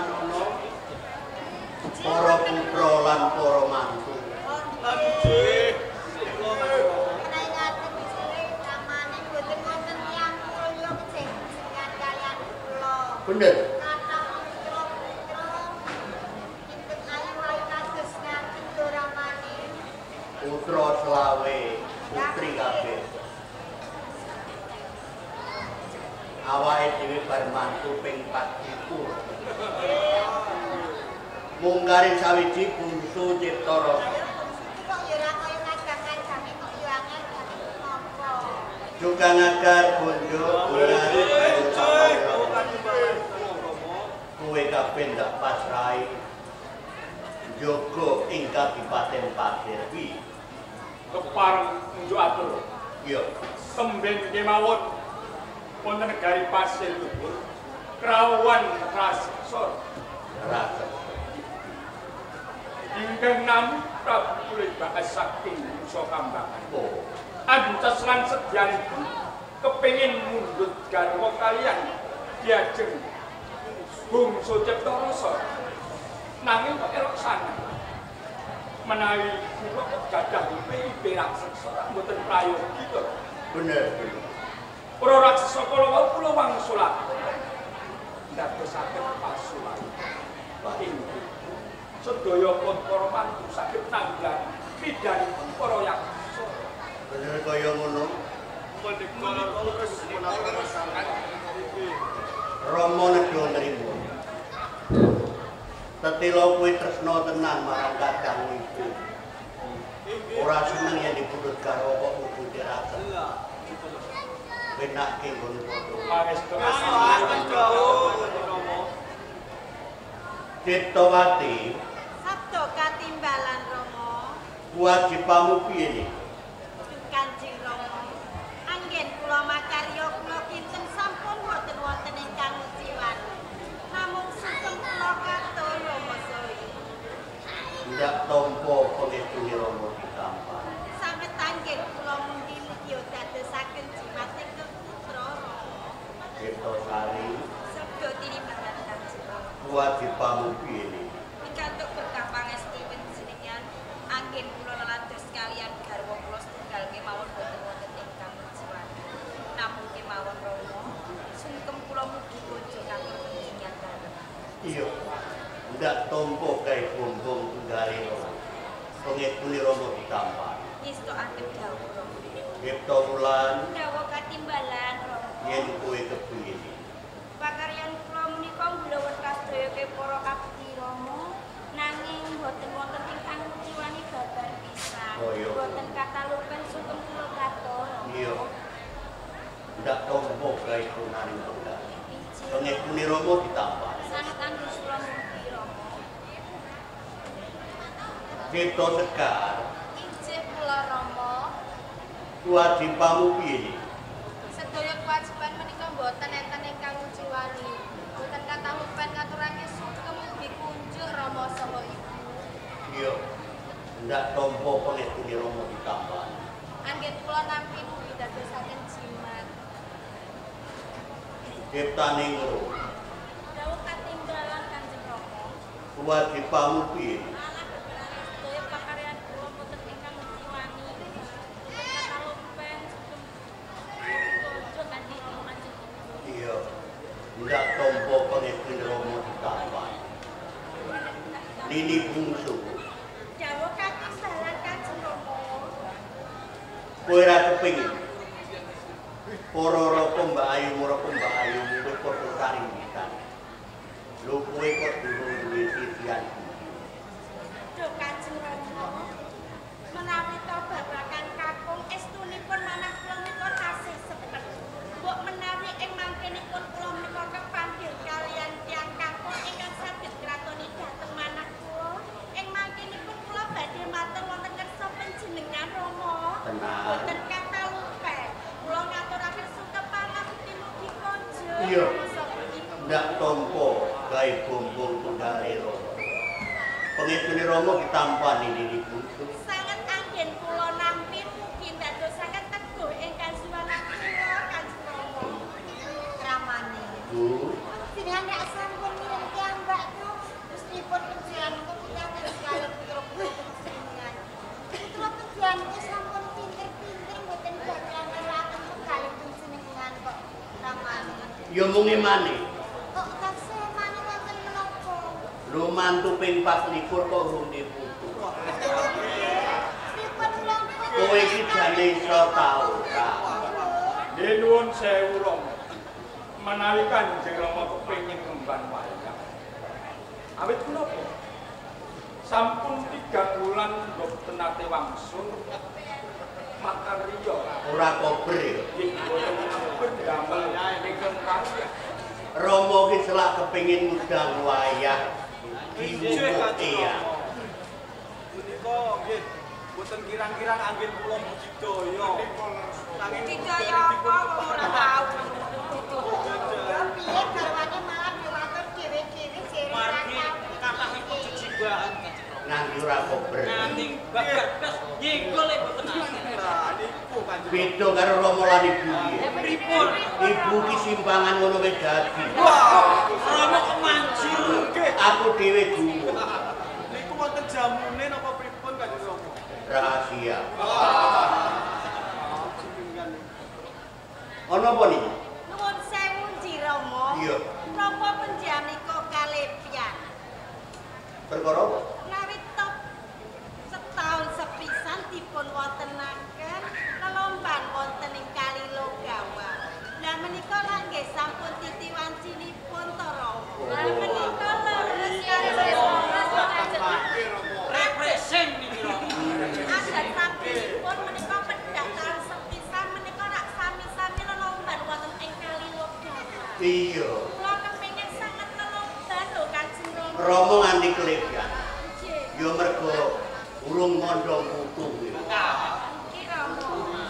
Manono? Para putra lan para mantu. Nggih. Menawi ngaten ramane boten wonten tiyang mulya kejengan kaliyan kula. Bener. Kathah putra-putra kinten ayu-ayu kados ngaten lho ramane. Putra selawe, putri kabeh. Awake dhewe bar mantu ping 24. Mung kari sawiji bungsu Cipta Rasa. Kok ya ora kaya ngajak-ngajake kok ya angel banget napa. Tukang agar bondo kowe kabeh ndak pasrahi njaga ing Kabupaten Pasir kuwi. Kepareng njuk atur. Iya. Temben kemawon wonten negari Pasir Luhur krawan raseksa. Raseksa. Ingkang nami Prabu Kulebaka saking Nusa Kambangan. Oh. Antas lan sedyanipun kepengin mundhut garwa kaliyan diajeng bungsu Cipta Rasa. Nanging kok erok sanget. Menawi kula kok gadah ipe raseksa mboten prayogi to. Bener, bener. Para raksasa kala wau kula wangsulaken ndadosaken pasuwan. Inggih. Sedaya para mantu saged nanggang pidhanipun para yaksa. Bener kaya ngono. Rama nedha nrimo. Tetela kuwi tresna tenan marang kadang ibu. Ora seneng yen dipundhut garwa kok wujude raksasa. Penakke nggon padha. Pangestu. Ciptawati. Sabda katimbalan Rama. Kewajibanmu piye iki? Kanjeng Rama. Anggen kula makarya kula kinten sampun boten wonten ingkang nguciwani. Namung sugeng kula katur Rama saha. Ndak tampa pangestune Rama ditampa. Sanget anggen kula mugi-mugi dadosaken jimat ingkang putra Rama. Ciptasari. Sabda tinimbalan Kanjeng Rama. Kewajibanmu piye iki? Pikantuk berkah pangesti panjenengan anggen kula lelandos kaliyan garwa kula setunggal kemawon boten wonten ingkang nguciwani. Namung kemawon Rama, sungkem kula mugi bojo katur panjenengan dalem. Iya. Ndak tampa gawe bombong tunggale Rama. Pangestune Rama ditampa. Ngestokaken dawuh Rama. Cipta wulan. Dawuh katimbalan Rama. Yen kowe kepiye? Pakaryan kula menika nglewet sedaya para abdi Rama, nanging boten wonten ingkang nguciwani babar pisan. Oh, iya. Boten katalupen sungkem kula katur. Iya. Ndak tampa gawe gunaning tunggal. Pangestune Rama ditampa. Sanget anggen kula mugi Rama. Cipta Sekar. Inggih kula Rama. Kewajibanmu piye? Sedaya kewajiban menika mboten enten ingkang nguciwani. Boten katalupen ngaturake sungkem mugi kunjuk Rama saha ibu. Iya. Ndak tampa pangestune Rama ditampa. Anggen kula nampi mugi dadosaken jimat. Ciptaning loro. Dawuh katimbalan Kanjeng Rama. Kewajibanmu piye? Alah sedaya pakaryan kula mboten ingkang nguciwani. Boten katalupen sungkem kunjuk Kanjeng Rama. Iya. Ndak tampa pangestune Rama ditampa. Nini bungsu. Dawuh katimbalan Kanjeng Rama. Kowe ora kepengin. Para raka Mbak Ayu maraka Mbak Ayu wis padha saringgitan. Lho kowe kok durung duwe titian. Duh Kanjeng Rama. Menawi to babagan kakung estunipun manah kula menika tasih sepet. Mbok menawi ing mangkenipun kula menika kepanggil kaliyan tiyang kakung ingkang saged kratoni dhateng manah kula. Ing mangkenipun kula badhe matur wonten kersa panjenengan Rama. Tenang. Boten katalupen. Kula ngaturaken sungkem pangabekti mugi konjuk. Iya. Ndak tampa gawe bombong tunggale Rama. Pangestune Rama ditampani Nini bungsu. Sanget anggen kula nampi mugi ndadosaken teguh ingkang suwana kula Kanjeng Rama. Ramane. Bu, Jenengan nek sampun mireng piyambak Gemunge maneh. Kok tasih maneh wonten menapa? Lho mantu ping 24 kok urung diputu. Pripun kula? Kowe iki jane iso ta ora? Nggih nuwun sewu Rama. Menawi Kanjeng Rama kepengin ngemban wayang. Awit punapa? Sampun 3 bulan mboten nate wangsul makarya. Ora kober ya. Nggih boten kober damel ingkang karya. Rama ki selak kepengin ngundang wayang. Diwuwuke ya. Menika nggih boten kirang-kirang anggen kula budidaya. Nanging budidaya apa kok ora tau. Ya piye garwane malah diwatur dhewe-dhewe jere Margi kathahipun jejibahan Kanjeng Rama. Nganti ora kober. Nganti babar blas nyinggol e boten nate. Nah niku Kanjeng. Beda karo Rama lan ibu iki. Pripun? Ibu ki simpangan ngono wis dadi. Wah, Rama kemanjir. Nggih. Aku dhewe gumun. Niku wonten jamune napa pripun Kanjeng Rama? Rahasia. Ana apa niki? Nuwun sewu Nji Rama. Iya. Napa panjenengan kalepyan? Perkara apa? Menawi top setahun sepisan dipun wontenaken lelomban wonten ing Kali Logawa. Lah menika lak nggih sampun titiwancinipun to Rama. Lah menika leres Kanjeng Rama. Refreshing niki Rama. Adat sampun menika pedhak taun sepisan menika rak sami-sami lelomban wonten ing Kali Logawa. Iya. Kula kepengin sanget lelomban lho Kanjeng Rama. Rama nganti kelepyan. Nggih. Ya mergo urung mondong putu. Iki Rama,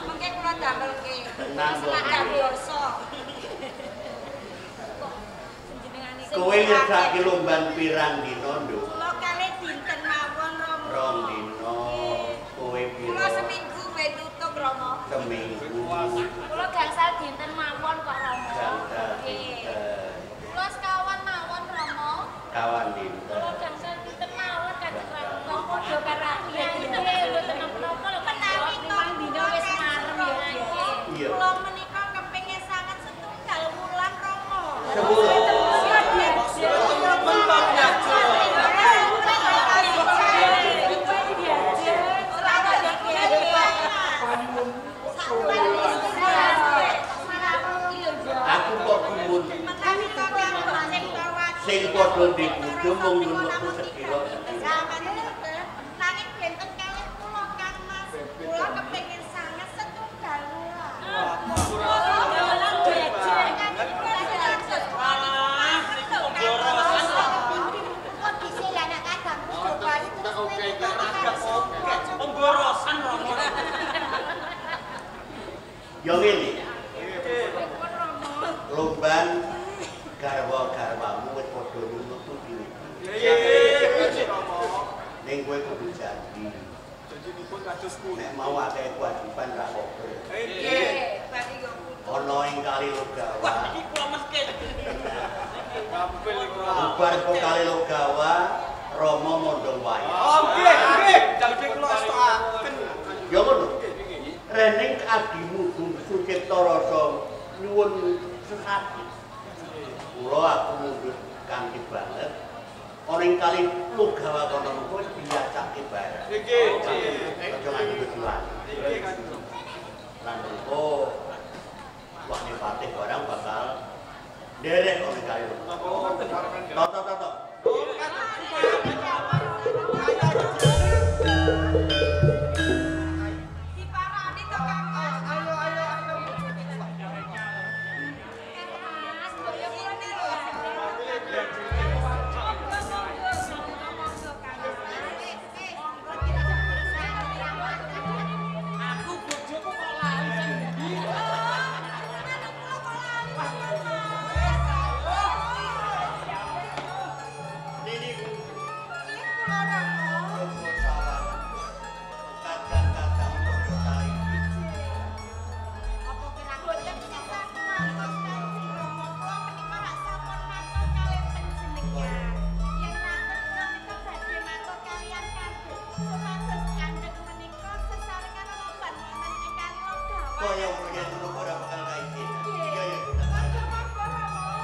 mengke kula damelke. Tenang kok. Selak dosa. Kowe nyedhaki lomban pirang dina, Nduk? Kula kalih dinten mawon Rama. Rong dina. Kowe pira? Kula seminggu ben tutup Rama. Seminggu. Kula gangsal dinten mawon kok Rama. Gangsal Nggih. dinten. Kula sekawan mawon Rama. Kawan dinten. Kula gangsal dinten mawon Kanjeng Rama. Kok padha karo aku ya nggih mboten napa-napa lho menawi limang dina wis marem ya Iya. Kula menika kepengin sanget setunggal wulan Rama. Sebulan. Aku kok gumun sing padha dibojo mung nyuwun sedhela. Nanging benten kalih kula Kang Mas. Kula kepengin sanget setunggal wulan. Pemborosan Rama. Ya ngene. Lomban garwa-garwamu wis padha nunutu dhewe. Nggih, Kanjeng Rama. Ning kowe kudu janji. Janjinipun kados pundi? Nek mau akeh kewajiban ra kober. Nggih. Ana ing Kali Logawa. Wah, iki kula meskin. Gampil iku. Bubar kok Kali Logawa, Rama mondong wayang. Oh, nggih, nggih. Janji kula estokaken. Ya ngono. Rening adimu Bungsu Cipta Rasa nyuwun sesadi. Kula aku mundhut kanthi banget. Ana ing Kali Logawa kono mengko wis biasake bareng. Nggih, nggih. Aja nganti kejuan. Nggih, Kanjeng Rama. Lan mengko wahne patih barang bakal nderek ana ing Kali Logawa. Toto toto. Diparani to Kang Mas. Ayo, ayo, ayo. Kang Mas, mbok yo ngene lho. Monggo monggo monggo monggo Kang Mas. Aku bojoku kok lali sing ndi? Nini Nggih kula Rama. Rogo sawangan. Kadang-kadang padha saling. Apa kirang boten sesah mantos Kanjeng Rama kula menika rak sampun matur kalih panjenengan. Yen ngaten kula menika badhe matur kaliyan kandhek supados kandhek menika sesarengan lomban wonten ing Kali Logawa. Kaya yen ngono ora bakal kaizin. Nggih. Iya ya. Monggo monggo Rama.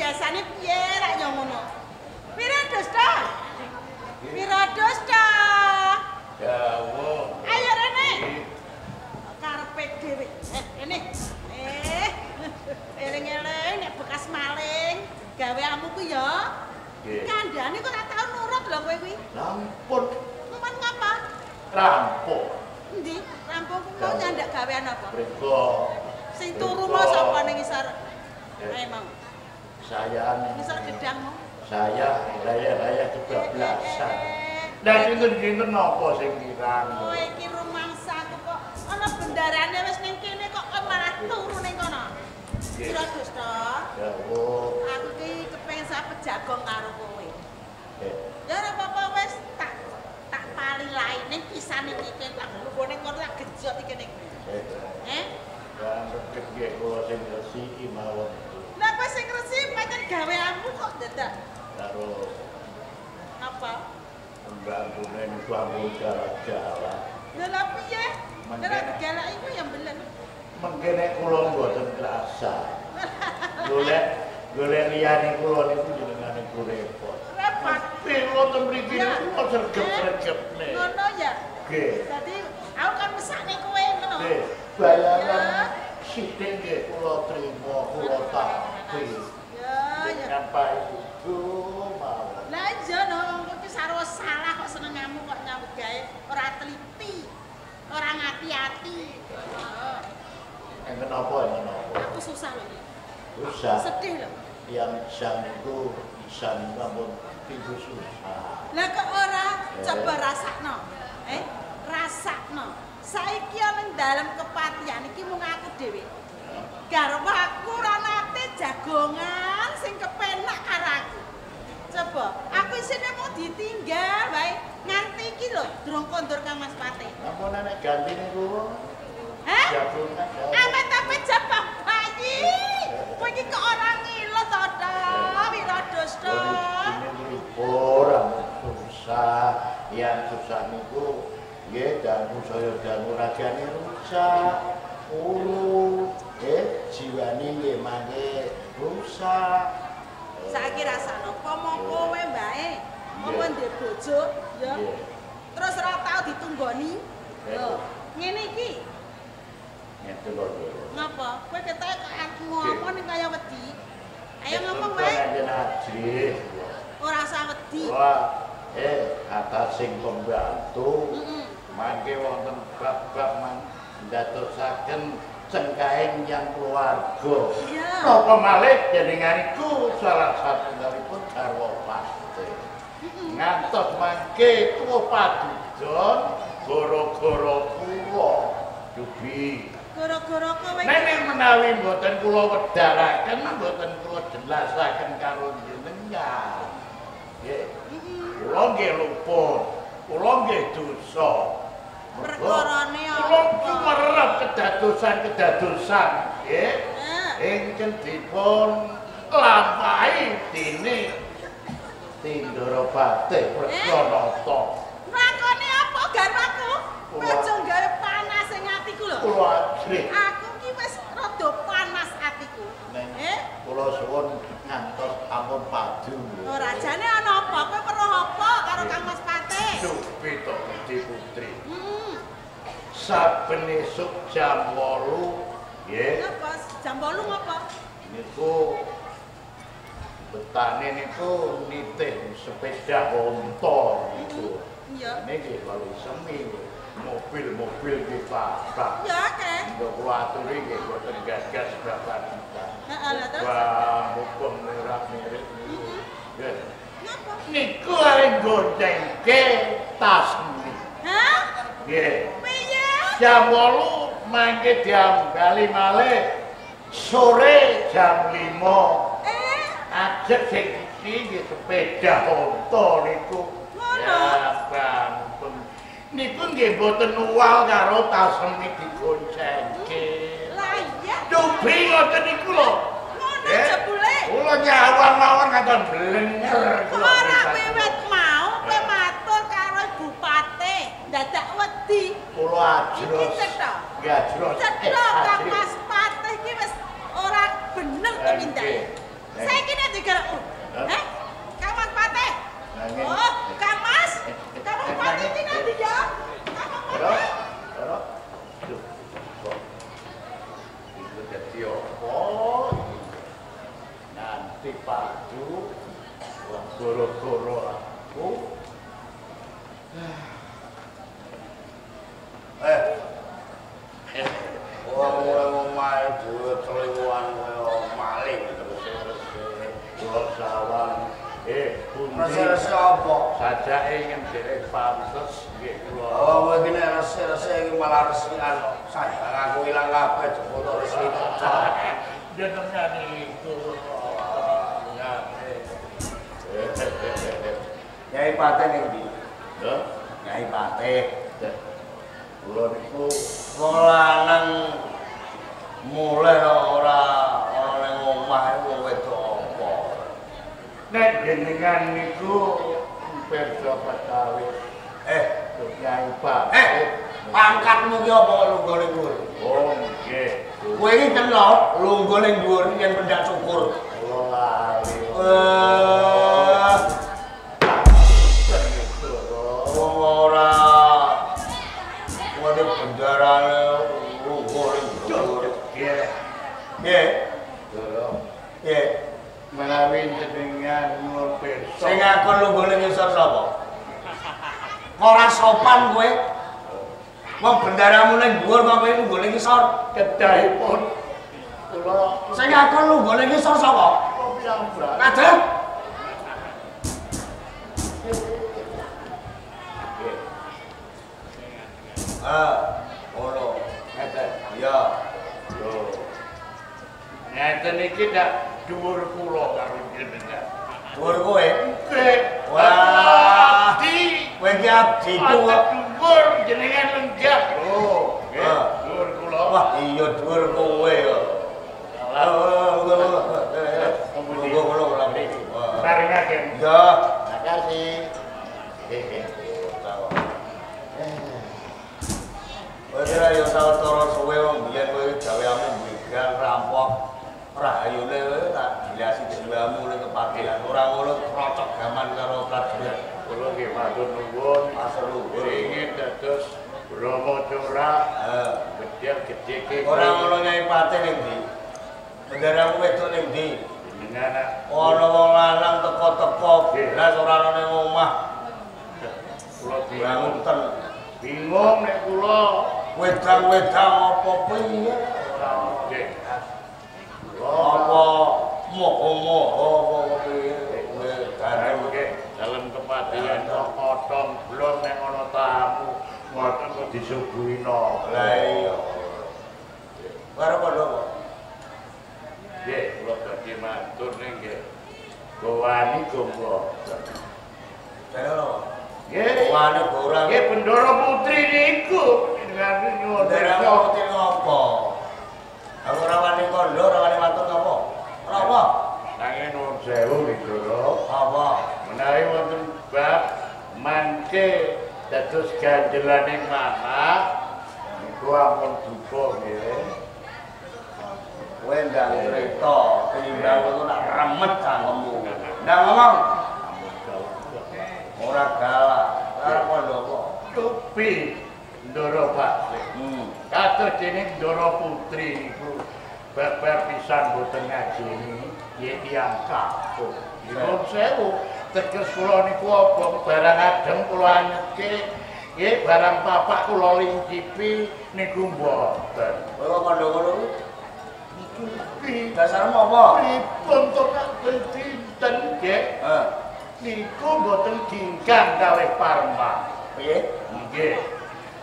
Biasane piye rak yo ngono. Pira dusta? Pira dusta? Dawuh. Ayo rene. Karepe dhewe. Rene. Eling-eling nek bekas maling gaweanmu ku ya. Nggih. Kandhane kok ora tau nurut lho kowe kuwi. Lampun. Mumpun ngapa? Rampung. Endi? Rampung ku mau nyandak gawean apa? Mriko. Sing turu mau sapa ning ngisor? Ayo mau. Saya ngisor gedangmu. Saya kebablasan. Lah kinten-kinten napa sing kirang? Kowe iki rumangsaku kok ana bendarane wis ning kene kok malah turu ning kono. Pira Gusta? Ya Allah. Aku ki kepengin sak pejagong karo kowe. Ya ora apa-apa wis tak pali laine pisan iki tak lungguh ning kono tak gejot iki ning. Eh? Ya reket nggih kula sing resiki mawon. Lah kowe sing resiki pancen gaweanmu kok dadak. Karo apa? Pembantune niku ampun galak-galak. Lha lha piye? Nek digalaki ku ya mbelen. Mengke nek kula mboten krasa. Golek liyane kula niku jenengane ku repot. Repot. Kula ten mriki niku kula sregep-sregepne. Ngono ya? Nggih. Dadi aku kan mesakne kowe ngono. Nggih. Bayaran sithik nggih kula trima, kula tampi. Ya ya. Nyampai itu mawon. Lah iya no, wong iki sarwa salah kok senengamu kok nyambut gawe ora teliti. Ora ngati-ati. Enten apa enten apa? Aku susah lho. Susah. Sedih lho. Yang isan itu isan ampun pintu susah. Lah kok ora coba rasakno. Rasakno. Saiki ana ning dalem kepatihan iki mung aku dhewe. Garwa aku ora nate jagongan sing kepenak karo aku. Coba, aku isine mau ditinggal wae nganti iki lho durung kondur Kang Mas Patih. Ampun nek gantine kula. Hah? Amit-amit jabang bayi. Kowe iki kok ora ngilo to, Ta? Wiradosta. Ini ampun susah. Yang susah niku nggih dangu saya dangu rajane rusak. Uru, jiwane nggih mangke rusak. Saiki rasakno pomo kowe mbae, pomo ndek bojo ya. Terus ora tau ditunggoni. Lho, ngene iki. Ngeten lho. Ngapa? Kowe ketoke kok arep ngomong ning kaya wedi. Ayo ngomong wae. Ora usah wedi. Wah, atasing pembantu. Mangke wonten bab-bab ndadosaken cengkaing yang keluarga. Napa malih jenengan iku salah satunggalipun garwa pate. Ngantos mangke tuwa padudon gara-gara kula dubi. Gara-gara kowe. Nek menawi mboten kula wedharaken, mboten kula jelasaken karo jenengan. Nggih. Kula nggih luput, kula nggih dosa. Perkarane kula sumerep kedadosan-kedadosan nggih ingkang dipun lampahi dening Tindarapatih Pranata. Lakone apa garwaku? Aja gawe panas ing atiku lho. Kula ajrih. Aku ki wis rada panas atiku. Kula suwun ngantos ampun padu. Ora jane ana apa? Kowe weruh apa karo Kang Mas Patih? Supi to Gusti Putri. Saben esuk jam 8 nggih. Napa? Jam 8 ngapa? Niku betane niku nitih sepeda onta niku. Iya. Niki lalu semi mobil-mobil nggih Pak. Ya akeh. Ndok kula aturi nggih boten gas-gas bapak kita. Heeh, lha terus. Wah, mumpung merah-merah niku. Nggih. Napa? Niku arep goncengke tas niki. Hah? Nggih. Piye? Jam 8 mangke diambali malih sore jam 5. Ajeg sing iki nggih sepeda onta niku. Ngono. Ya, ampun. Niku nggih mboten uwal karo tasem digoncengke. Lah iya. Dubi ngoten niku lho. Ngono jebule. Kula nyawang mawon katon blenger kula. Ora wiwit mau kowe matur karo bupati dadak wedi. Kula ajros. Iki cetha. Nggih ajros. Cetha Kang Mas Patih iki wis ora bener tumindake. Saiki nek digerakku. Heh? Kang Mas Patih. Oh, Kang Mas. Kang Mas Patih iki nanti ya. Kang Mas Patih. Lho. Duh. Kok iku dadi apa? Nanti padu goro-goro aku. Wong omahe dhewe celiwoan kaya maling terus-terus kula sawang. Pundi? Rese-rese apa? Sajake ngendheke pantes nggih kula. Oh, kowe iki nek rese-rese iki malah resikan. Sayang aku ilang kabeh jebul resi. Jenengan iku. Nyai Patih ning ndi? Lho, Nyai Patih. Kula niku wong lanang mulih ora ana ning omah wong wedok apa? Nek jenengan niku pirsa perkawis. Nyai Patih. Pangkatmu ki apa kok lungguh ning dhuwur? Oh, nggih. Kowe iki kena lungguh ning dhuwur yen pendak cukur. Kula lali. Wong ora ngene bendarane lungguh ning dhuwur. Nggih. Nggih. Lho. Nggih. Menawi jenengan nyuwun pirsa. Sing ngakon lungguh ning ngisor sapa? Ora sopan kowe. Wong bendaramu ning dhuwur kok kowe lungguh ning ngisor. Kedahipun kula sing ngakon lungguh ning ngisor sapa? Piyambak. Ngadeg. Ah, ngono. Ngeten. Iya. Lho. Ngeten iki ndak dhuwur kula karo jenengan. Dhuwur kowe? Nggih. Wah, abdi. Kowe iki abdiku kok. Dhuwur jenengan lenggah. Lho, nggih, dhuwur kula. Wah, iya dhuwur kowe ya. Monggo kula ora mriki. Sarengaken. Iya. Makasih. Kowe kira ya sawetara suwe wong biyen kowe gaweamu begal rampok. Rahayune kowe tak dilasi jiwamu ning kepatihan. Ora ngono krocok gaman karo prajurit. Kula nggih matur nuwun, matur nuwun. Ingin dados Brahma Corak, gedhe gedhe. Ora ngono Nyai Patih ning ndi? Benderamu wedok ning ndi? Jenengan ana wong lanang teko-teko blas ora ana ning omah. Kula bangunten. Bingung nek kula wedang-wedang apa piye? Ora nggih. Apa moho-moho apa piye? Wedan nggih dalem kepatihan kok kotong blong nek ana tamu ngoten kok disuguhi napa. Lah iya. Karo padha apa? Nggih, kula badhe matur ning nggih. Gowani gomblo. Jane lho. Nggih. Gowani ora. Nggih Bendara Putri niku jenengan nyuwun Bendara Putri ngopo? Aku ora wani kandha, ora wani matur ngopo? Ora apa? Nanging nuwun sewu nggih, Ndara. Apa? Menawi wonten bab mangke dados ganjelaning manah niku ampun duka nggih. Kowe ndang crita, tinimbang kowe tak remet cangkemmu. Ndang ngomong. Ampun galak. Ora galak. Ora kandha apa? Cupi Ndara Patih. Kados dening Ndara Putri niku babar pisan boten ngajeni yen tiyang kakung. Nyuwun sewu, teges kula niku apa barang adem kula anyeke, nggih barang papak kula lincipi niku mboten. Kowe kok kandha ngono kuwi? Cupi dasarmu apa? Pripun to kak dinten nggih? Heeh. Niku mboten ginggang kalih Parman. Piye? Nggih.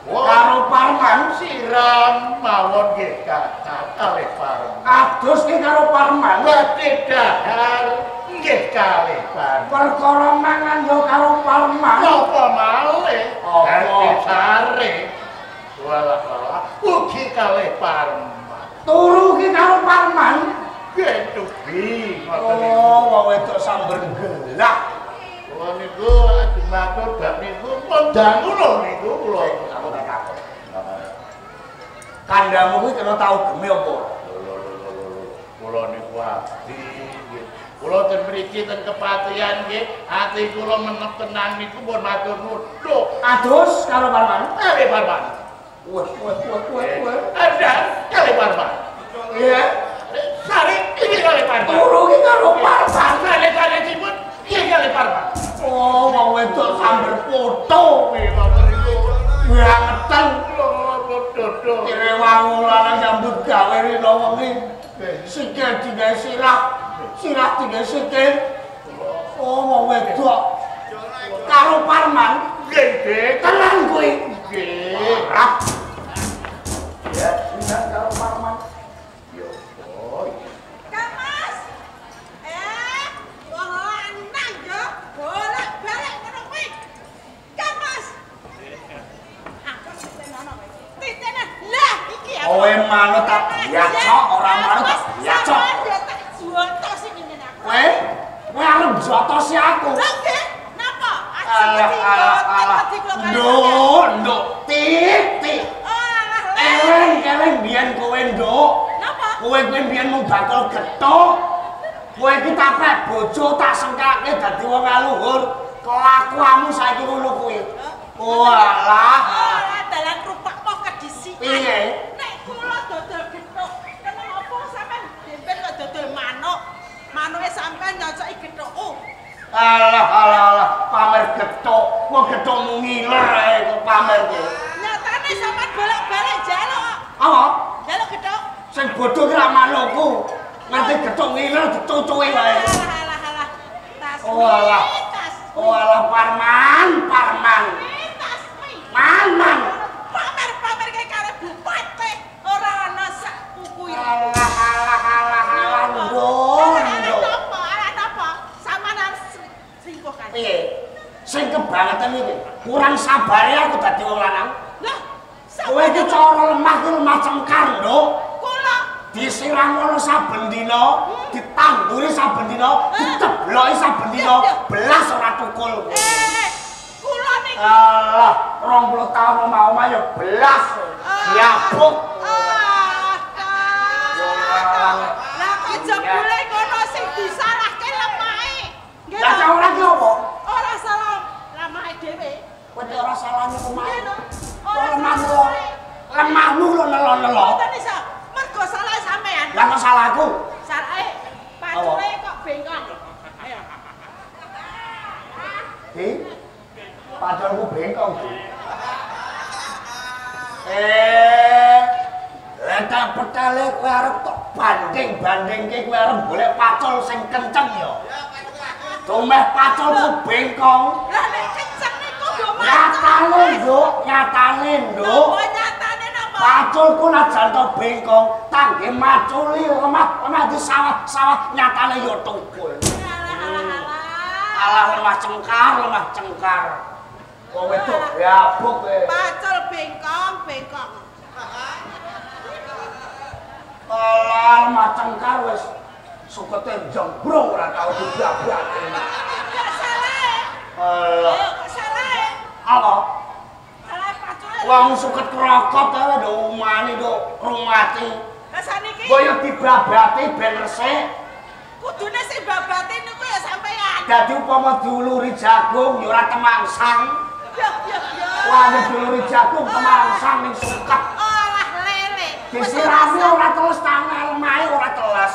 Karo Parman siram mawon nggih kathah kalih Parman. Adus ki karo Parman. Badhe dahar nggih kalih Parman. Perkara mangan yo karo Parman. Napa malih? Apa? Sare. Walah walah ugi kalih Parman. Turu ki karo Parman. Nggih tubi ngoten niku. Oh, wong wedok samber gelak. Kula niku ajeng matur bab niku pun dangu lho niku kula. Aku tak takon. Kandhamu kuwi kena tau geme apa? Lho lho lho lho. Kula Kula niku abdi nggih. Kula ten mriki ten kepatihan nggih, ati kula menep tenang niku pun matur nuwun. Lho, adus karo Parman. Kali Parman. Wah, wah, wah, wah, wah. Ada kali Parman. Iya. Sari iki kali Parman. Turu iki karo Parman. Sale-sale iki kali Parman. Oh, wong wedok samber foto kuwi wong niku. Bangetan lho, dodo. Direwangu lanang nyambut gawe rino wengi. Sikil digawe sirah, sirah digawe sikil. Oh, wong wedok karo Parman. Nggih, Dik. Tenan kuwi. Nggih. Ya, tenan karo Parman. Yo, oh. Kang Mas. Wong lanang yo bolak-balik ngono kuwi. Kang Mas. Aku titenono kowe. Titenan. Lah, iki aku. Kowe manut tak biacok, ora manut tak biacok. Yo tak jotosi ngene aku. Kowe, kowe arep jotosi aku. Lha nggih, napa? Alah, alah, alah. Nduk, nduk, titik. Eleng-eleng biyen kowe, nduk. Napa? Kowe kuwi biyen mung bakul gethuk. Kowe iki tak pek bojo tak sengkake dadi wong aluhur. Kelakuanmu saiki ngono kuwi. Walah. Ora dalan rupak poh kedisikan. Piye? Nek kula dodol gethuk, kena apa sampean dempen kok dodol manuk? Manuke sampean nyocoki gethukku. Alah, alah, alah, pamer gethuk. Wong gethukmu ngiler ae kok pamer kowe. Nyatane sampean bolak-balik njaluk. Apa? Njaluk gethuk. Sing bodho ki ra manukku. Nganti gethuk ngiler dicucuki wae. Alah, alah, alah. Tas. Oh alah. Oh alah Parman, Parman. Man, man. Pamer-pamer kae karo bupati ora ana sak kuku. Alah, alah, alah, alah, nduk. Alah napa? Alah napa? Sampeyan selingkuh kan? Piye? Sing kebangetan iki. Kurang sabare aku dadi wong lanang. Lah, kowe iki cara lemah ki lemah cengkar, nduk. Kula disiram ngono saben dina, ditanduri saben dina, ditebloki saben dina, belas ora tukul. Kula niki. Alah, 20 tahun omah-omah ya belas. Diabuk. Lah kok jebule ngono sing disalahke lemahe. Nggih. Lah ora ki apa? Ora salah lemahe dhewe. Kowe ora salahne lemahe. Ora lemahmu. Lemahmu lho nelo-nelo. Mboten iso. Mergo salah sampean. Lah kok salahku? Salahe pacule kok bengkong. Ayo. Di? Paculku bengkong, Di. Letak petele kowe arep tok banding-bandingke kowe arep golek pacul sing kenceng ya. Dumeh paculku bengkong. Lah nek kenceng niku yo macul. Nyatane, Nduk, nyatane, Nduk. Napa nyatane napa? Paculku najan to bengkong, tangge maculi lemah-lemah di sawah-sawah nyatane yo tukul. Alah alah alah. Alah lemah cengkar, lemah cengkar. Wong wedok gabuk kowe. Pacul bengkong, bengkong. Alah lemah cengkar wis sukete jembrung ora tau diblabake. Gak salah. Alah. Kok salah? Apa? Salah pacule. Wong suket krokot ae do umani do rumati. Lah saniki Mbok yo diblabati ben resik. Kudune sing babati niku ya sampean. Dadi upama diuluri jagung ya ora temangsang. Yo yo yo. Wah diuluri jagung temangsang ning suket. Alah lele. Disirami ora teles tangan lemahe ora teles.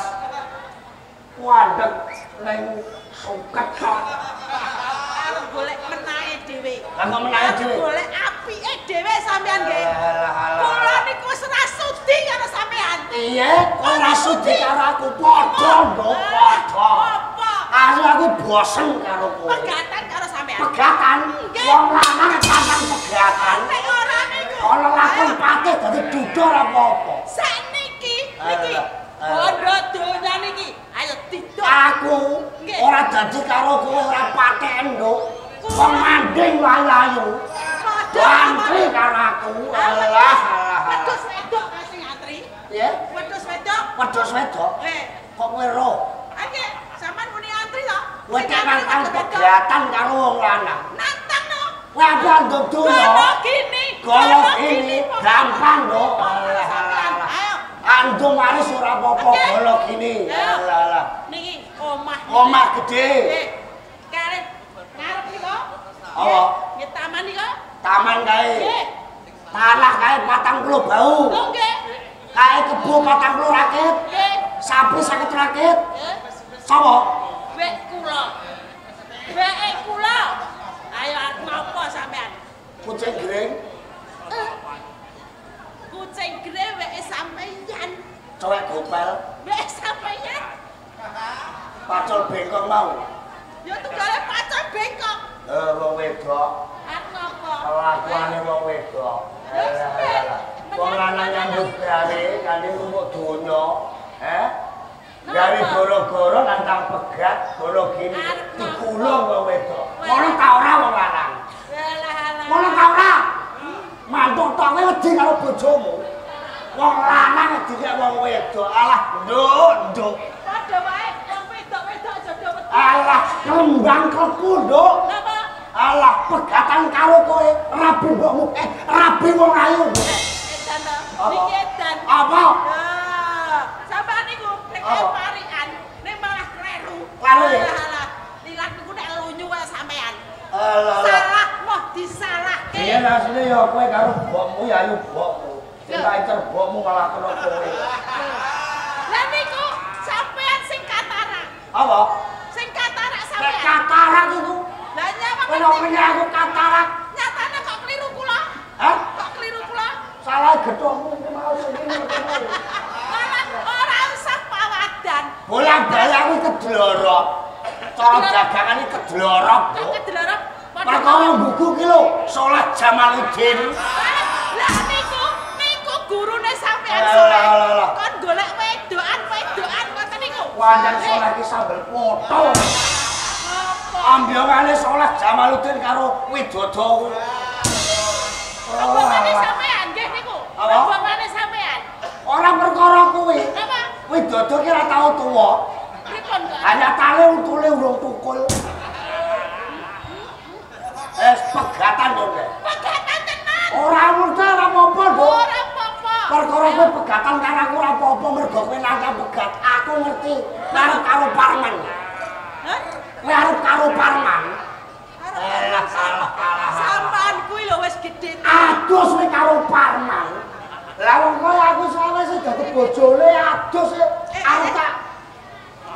Wandek ning suket kok. Arep golek menahe dhewe. Lah kok menahe dhewe? Golek apike dhewe sampean nggih. Kula niku wis ora sudi karo sampean. Iya, kowe ora sudi karo aku padha, Nduk, padha. Apa? Aku bosen karo kowe. Pegatan karo sampean. Pegatan? Wong lanang pantang pegatan. Nek ora niku. Ana lakon patih dadi duda ora apa-apa. Sakniki niki bondo donya niki. Ayo didol. Aku ora dadi karo kowe ora paten, Nduk. Wong manding layu-layu. Antri karo aku. Alah, alah. Wedhus wedok sing antri. Piye? Wedhus wedok. Wedhus wedok? Kok kowe ro? Nggih, sampean muni antri to? Kowe tek nantang pegatan karo wong lanang. Nantang no. Kowe apa nduk donya? Gono gini. Gono gini, gampang, Nduk. Alah, alah. Andung waris ora apa-apa golo gini. Lah lah. Niki omah. Omah gedhe. Nggih. Kalih ngarep nika. Apa? Nggih taman nika. Taman kae. Nggih. Tanah kae 40 bau. Lho nggih. Kae kebo 40 rakit. Nggih. Sapi 50 rakit. Nggih. Sapa? Wek kula. Weke kula. Ayo arep ngopo sampean? Kucing gering. Kucing gering weke sampeyan. Cowek gopel. Weke sampeyan. Pacul bengkong mau. Ya tunggale pacul bengkong. Wong wedok. Arep ngopo? Kelakuane wong wedok. Wong lanang nyambut gawe kanthi rumpuk donya, eh? Gawe goro-goro nantang pegat, golo gini dikulung wong wedok. Ngono ta ora wong lanang? Ngono ta ora? Mantuk tok kowe wedi karo bojomu. Wong lanang wedi karo wong wedok. Alah, nduk, nduk. Padha wae wong wedok-wedok aja do wedi. Alah, kembang kleku, nduk. Napa? Alah, pegatan karo kowe, rabi mbokmu, rabi wong ayu. Edan to. Niki edan. Apa? Sampeyan niku nek parikan, nek malah kleru. Kleru ya? Alah, lilat niku nek lunyu wae sampeyan. Alah. Salah moh disalahke. Iya, asline ya kowe karo mbokmu ya ayu mbokmu. Sing tak incer mbokmu malah kena kowe. Lah niku sampeyan sing katarak. Apa? Sing katarak sampeyan. Nek katarak iku. Lah nyapa ngerti aku katarak. Nyatane kok keliru kula? Hah? Kok keliru kula? Salah gethukmu iki mau sing ngene. Ora usah pawadan. Bola-bali aku kedlorop. Cara dagangan iki kedlorop. Kok kedlorop? Perkara buku ki lho, Sholat Jamaluddin. Lah niku, niku gurune sampean Soleh. Kon golek wedokan-wedokan ngoten niku. Wajan Soleh ki sambel potong. Ambyongane Sholat Jamaluddin karo Widodo kuwi. Rombongane sampean nggih niku. Rombongane sampean. Ora perkara kuwi. Napa? Widodo ki ora tau tuwa. Pripun kok? Nyatane utule urung tukul. Wis pegatan to, Ndek. Pegatan tenan. Ora murta ora apa-apa, Nduk. Ora apa-apa. Perkara kowe pegatan karo aku ora apa-apa mergo kowe nantang pegat. Aku ngerti. Arep karo Parman. Hah? Kowe arep karo Parman. Alah, alah, alah. Sampean kuwi lho wis gedhe. Adus kowe karo Parman. Lah wong kowe aku sawe sing dadi bojone adus arep tak.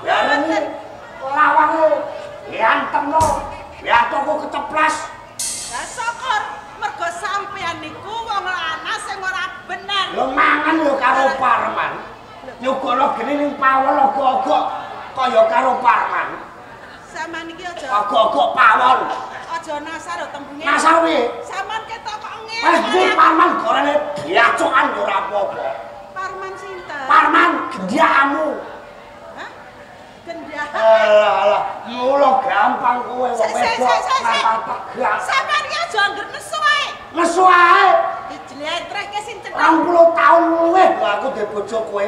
Ya ini lawange yantemno. Ya toko keceplas. Lah syukur mergo sampean niku wong lanang sing ora bener. Lho mangan lho karo Parman. Nyugono geni ning pawon ogok-ogok kaya karo Parman. Sampeyan iki aja ogok-ogok pawon. Aja nasar lho tembunge. Nasar piye? Sampeyan ketok kok ngene. Wis Parman gorene diacokan yo ora apa-apa. Parman sinten? Parman gendhakmu. Hah? Gendhak. Alah alah, mulo gampang kowe wong wedok nantang pegat. Sampeyan iki aja angger nesu ae. Nesu ae. Dijlentrehke sinten? 20 taun luwih lho aku duwe bojo kowe.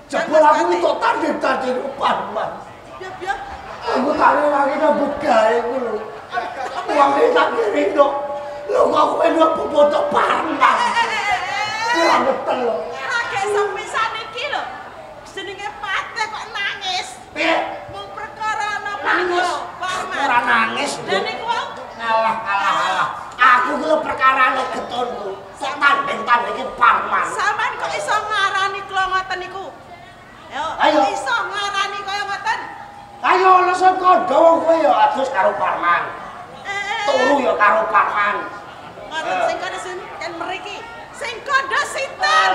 Jebul aku entuk tanding-tanding Parman. Piye-piye? Aku tak rewangi nyambut gawe ku lho. Wong iki tak kirino. Lho kok kowe mlebu foto Parman. Bangetan lho. Lagi sepisan iki lho. Jenenge Patih kok nangis. Piye? Mung perkara napa nangis? Parman. Ora nangis. Lah niku wau. Alah alah alah. Aku ki lho perkarane getonku. Sak tanding-tandinge Parman. Sampeyan kok iso ngarani kula ngoten niku? Ayo, iso ngarani kaya ngoten. Ayo lesen kandha wong kowe ya adus karo Parman. Turu ya karo Parman. Ngoten sing kandha sinten mriki? Sing kandha sinten?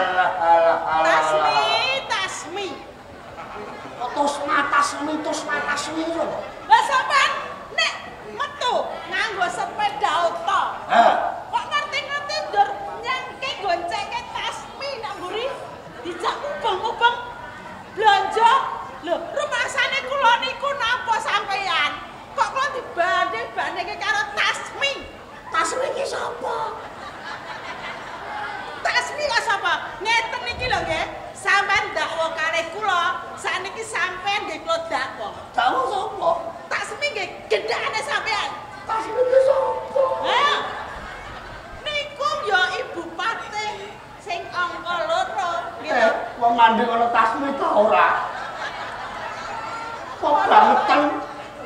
Tasmi, Tasmi. Tosma, Tasmi, Tosma, Tasmi lho. Lah sampean nek metu nganggo sepeda oto. Heeh. Kok ngerti-ngerti ndur nyangke goncengke Tasmi nak mburi dijak mubeng-mubeng blonjo. Lho, rumasane kula niku napa sampean? Kok kula dibanding-bandingke karo Tasmi? Tasmi iki sapa? Tasmi kok sapa? Ngeten iki lho nggih. Sampeyan dakwa kalih kula, sakniki sampeyan nggih kula dakwa. Dakwa sapa? Tasmi nggih gendhakane sampean. Tasmi iki sapa? Ha. Niku ya Ibu Patih sing angka 2 gitu. Wong mandek ana tasmi ta ora? Kok bangetan?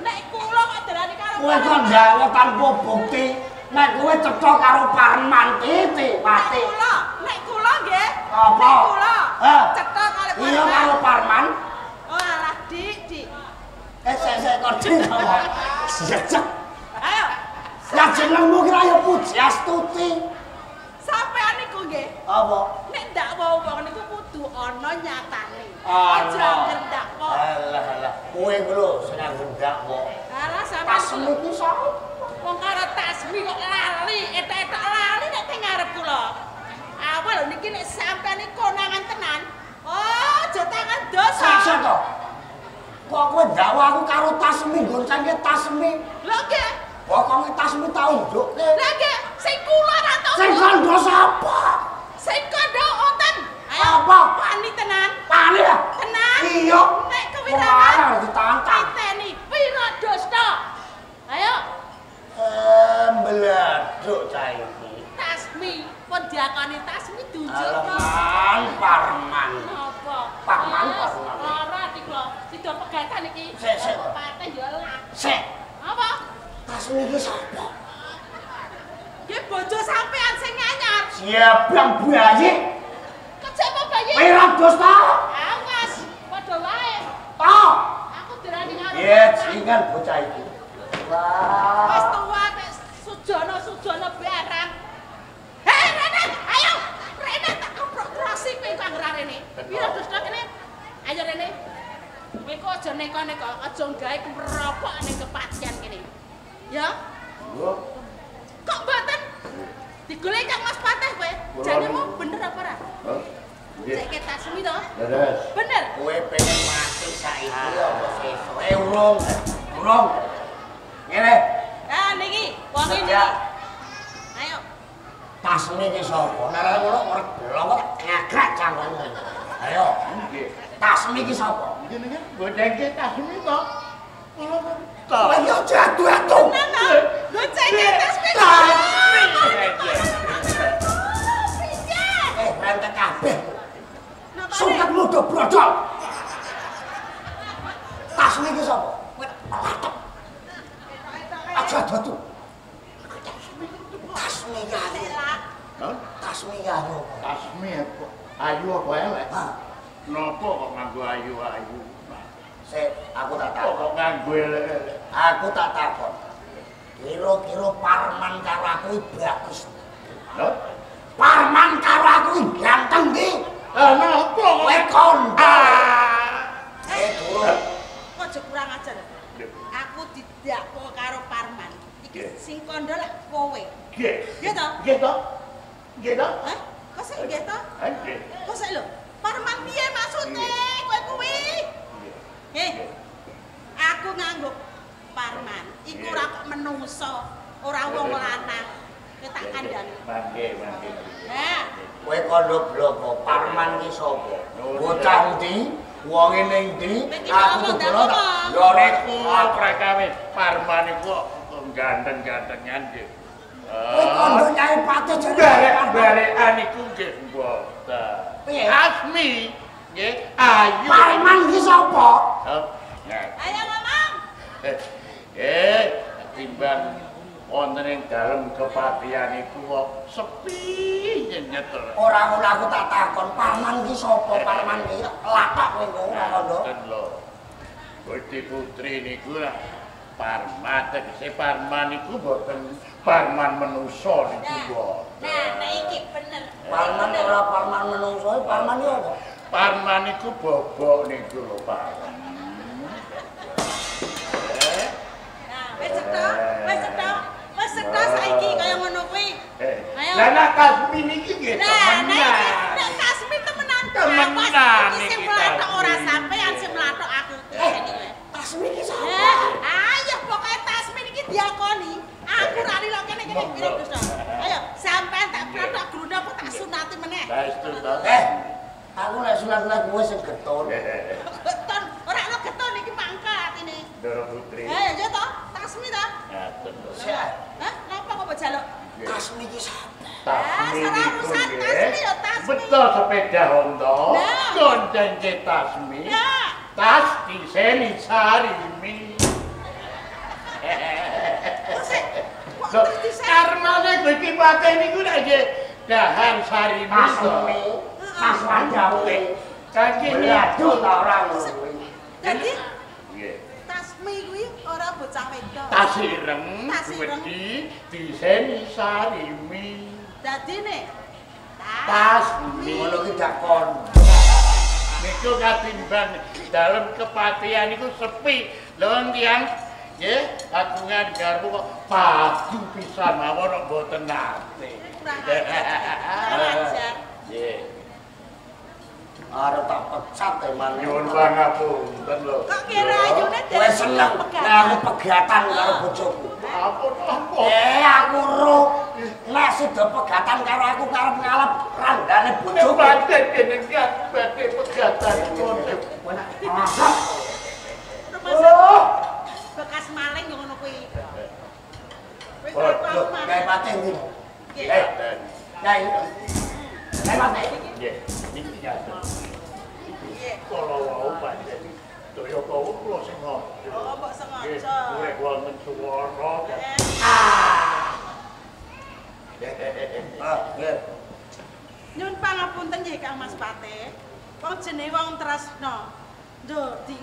Nek kula kok darani karo kowe kok ndakwa tanpa bukti. Nek kowe cetha karo Parman titik mati. Nek kula nggih. Apa? Nek kula cetha karo Parman. Iya karo Parman. Oh alah Dik, Dik. Sek kok Dik apa? Jejek. Ayo. Lah jenengmu kira ya Pujiastuti. Sampeyan niku nggih. Apa? Nek ndakwa wong niku kudu ana nyatane. Aja ndakwa. Alah alah, kowe iku lho sing ndakwa. Alah sampeyan Tasmi iki sapa? Wong karo Tasmi kok lali, etok-etok lali nek teng ngarep kula. Awal lho niki nek sampeyan iki konangan tenan. Oh, aja tangan dosa. Sik to. Kok kowe ndakwa aku karo Tasmi goncengke Tasmi? Lho nggih. Pokoke Tasmi tau ndukke. Lha nggih, sing kula ra tau. Sing kandha sapa? Sing kandha wonten. Ayo, apa? Wani tenan. Wani ya? Tenan. Iya. Nek kewirangan ditantang. Titeni Wiradasta. Ayo. Bleduk cah iki. Tasmi pun diakoni Tasmi diunjukno. Alah, Parman. Napa? Parman, Parman. Ora iki lho, sida pegatan iki. Sik, sik. Pateh ya lah. Sik. Apa? Tasmi iki sapa? Nggih bojo sampean sing anyar. Siabang bayi. Kejek apa bayi? Wiradasta. Awas, padha wae. Ta. Aku dirani karo. Ya, jingan bocah iki. Wah. Wis tuwa nek sujana-sujana barang. Hei Rene, ayo. Rene tak keprok krosi kowe kang ora rene. Wiradasta kene. Ayo Rene. Kowe kok aja neko-neko, aja gawe kemropok ning kepatian kene. Ya? Lho. Kok mboten? Digoleki Kang Mas Pateh kowe. Janemu bener apa ora? Hah? Nggih. Cek Tasmi to? Leres. Bener. Kowe pengen mati saiki apa sesuk? Urung. Urung. Ngene. Ah niki, wong iki. Ayo. Tasmi iki sapa? Nek ora ngono ora blok ngagrak cangkemmu. Ayo. Nggih. Tasmi iki sapa? Jenenge goncengke Tasmi to. Kula Kowe yo jatuh-jatuh. Tenan. Goncengke Tasmi. Rentek kabeh. Sungketmu do brodol. Tasmi iki sapa? Kowe patok. Aja dadu. Tasmi ayu. Hah? Tasmi ayu. Tasmi kok ayu apa elek? Napa kok nganggo ayu-ayu? Sik, aku tak takon. Kok nganggo elek-elek? Aku tak takon. Kira-kira Parman karo aku bagus. Lho? Parman karo aku ganteng ndi? Lah napa kok kowe kandha? Durung. Kok aja kurang ajar. Aku didakwa karo Parman. Iki sing kandha lak kowe. Nggih. Nggih to? Nggih to? Nggih to? Hah? Kok sik nggih to? Nggih. Kok sik lho? Parman piye maksude kowe kuwi? Heh. Aku nganggo Parman. Iku ora kok menungso, ora wong lanang. Kowe tak kandhani. Mangke, mangke. Nah, kowe kandha bloko Parman ki sapa? Bocah endi? Wonge ning ndi? Aku kudu tak yo niku prekawe Parman iku kok ganteng-gantengan nggih. Kowe kandha Nyai Patih jenenge barek-barekan iku nggih mboten. Asmi nggih ayu. Parman ki sapa? Ayo ngomong. Timbang wonten ing dalem kepatihan iku kok sepi nyenyet. Ora ngono aku tak takon Parman ki sapa? Parman ki latok kowe ora kandha. Ngoten lho. Gusti Putri niku lah Parman tegese Parman niku mboten Parman menungso niku mboten. Nah, nek iki bener. Parman ora Parman menungso, Parman iki apa? Parman niku bobok niku lho, Pak. Nah, wis cetha, wis cetha. Wis cetha saiki kaya ngono kuwi. Ayo. Lah nek Tasmi niki nggih temenan. Nek Tasmi temenan. Temenan iki sing mlathok ora sampean sing mlathok aku. Tasmi iki sapa? Ayo pokoke Tasmi niki diakoni. Aku ra lilo kene kene piro Gusti. Ayo sampean tak mlathok grune apa tak sunati meneh. Saestu to. Aku nek sunat-sunat kowe sing getun. Getun, ora ana getun iki mangkel atine. Ndoro Putri. Ya to, Tasmi to. Ngaten lho. Hah, napa kok mbok jaluk? Tasmi iki sapa? Tasmi ora urusan Tasmi ya Tasmi. Beto sepeda Honda, goncengke Tasmi. Tas diseni sarimi. Karmane Gusti Patih niku nek nggih dahar sarimi. Tasmi, tas ranjawe. Kangge Aduh ta ora ngono kuwi. Dadi nggih. Tasmi kuwi ora bocah wedok. Tas ireng wedi diseni sarimi. Dadine Tasmi. Ngono ki dakon. Niku katimbang dalem kepatihan niku sepi. Lho wong tiyang nggih kagungan garwa kok padu pisan mawon kok mboten nate. Kurang ajar. Nggih. Arep tak pecat emane. Nyuwun pangapunten lho. Kok kira ayune Kowe seneng nek aku pegatan karo bojoku. Apa napa? Eh aku ro. Nek sida pegatan karo aku karep ngalap randane bojoku. Badhe jenengan badhe pegatan ngono. Bekas maling yo ngono kuwi. Wis Waduh, Nyai Patih ndi? Nggih. Nyai. Nyai Patih. Nggih, niki nyata. Kala wau pancen daya kawu kula sengaja. Oh, mbok sengaja. Nggih, wonten suwara. Ah, nggih. Nyun pangapunten nggih Kang Mas Patih. Wong jenenge wong tresna. Nduk di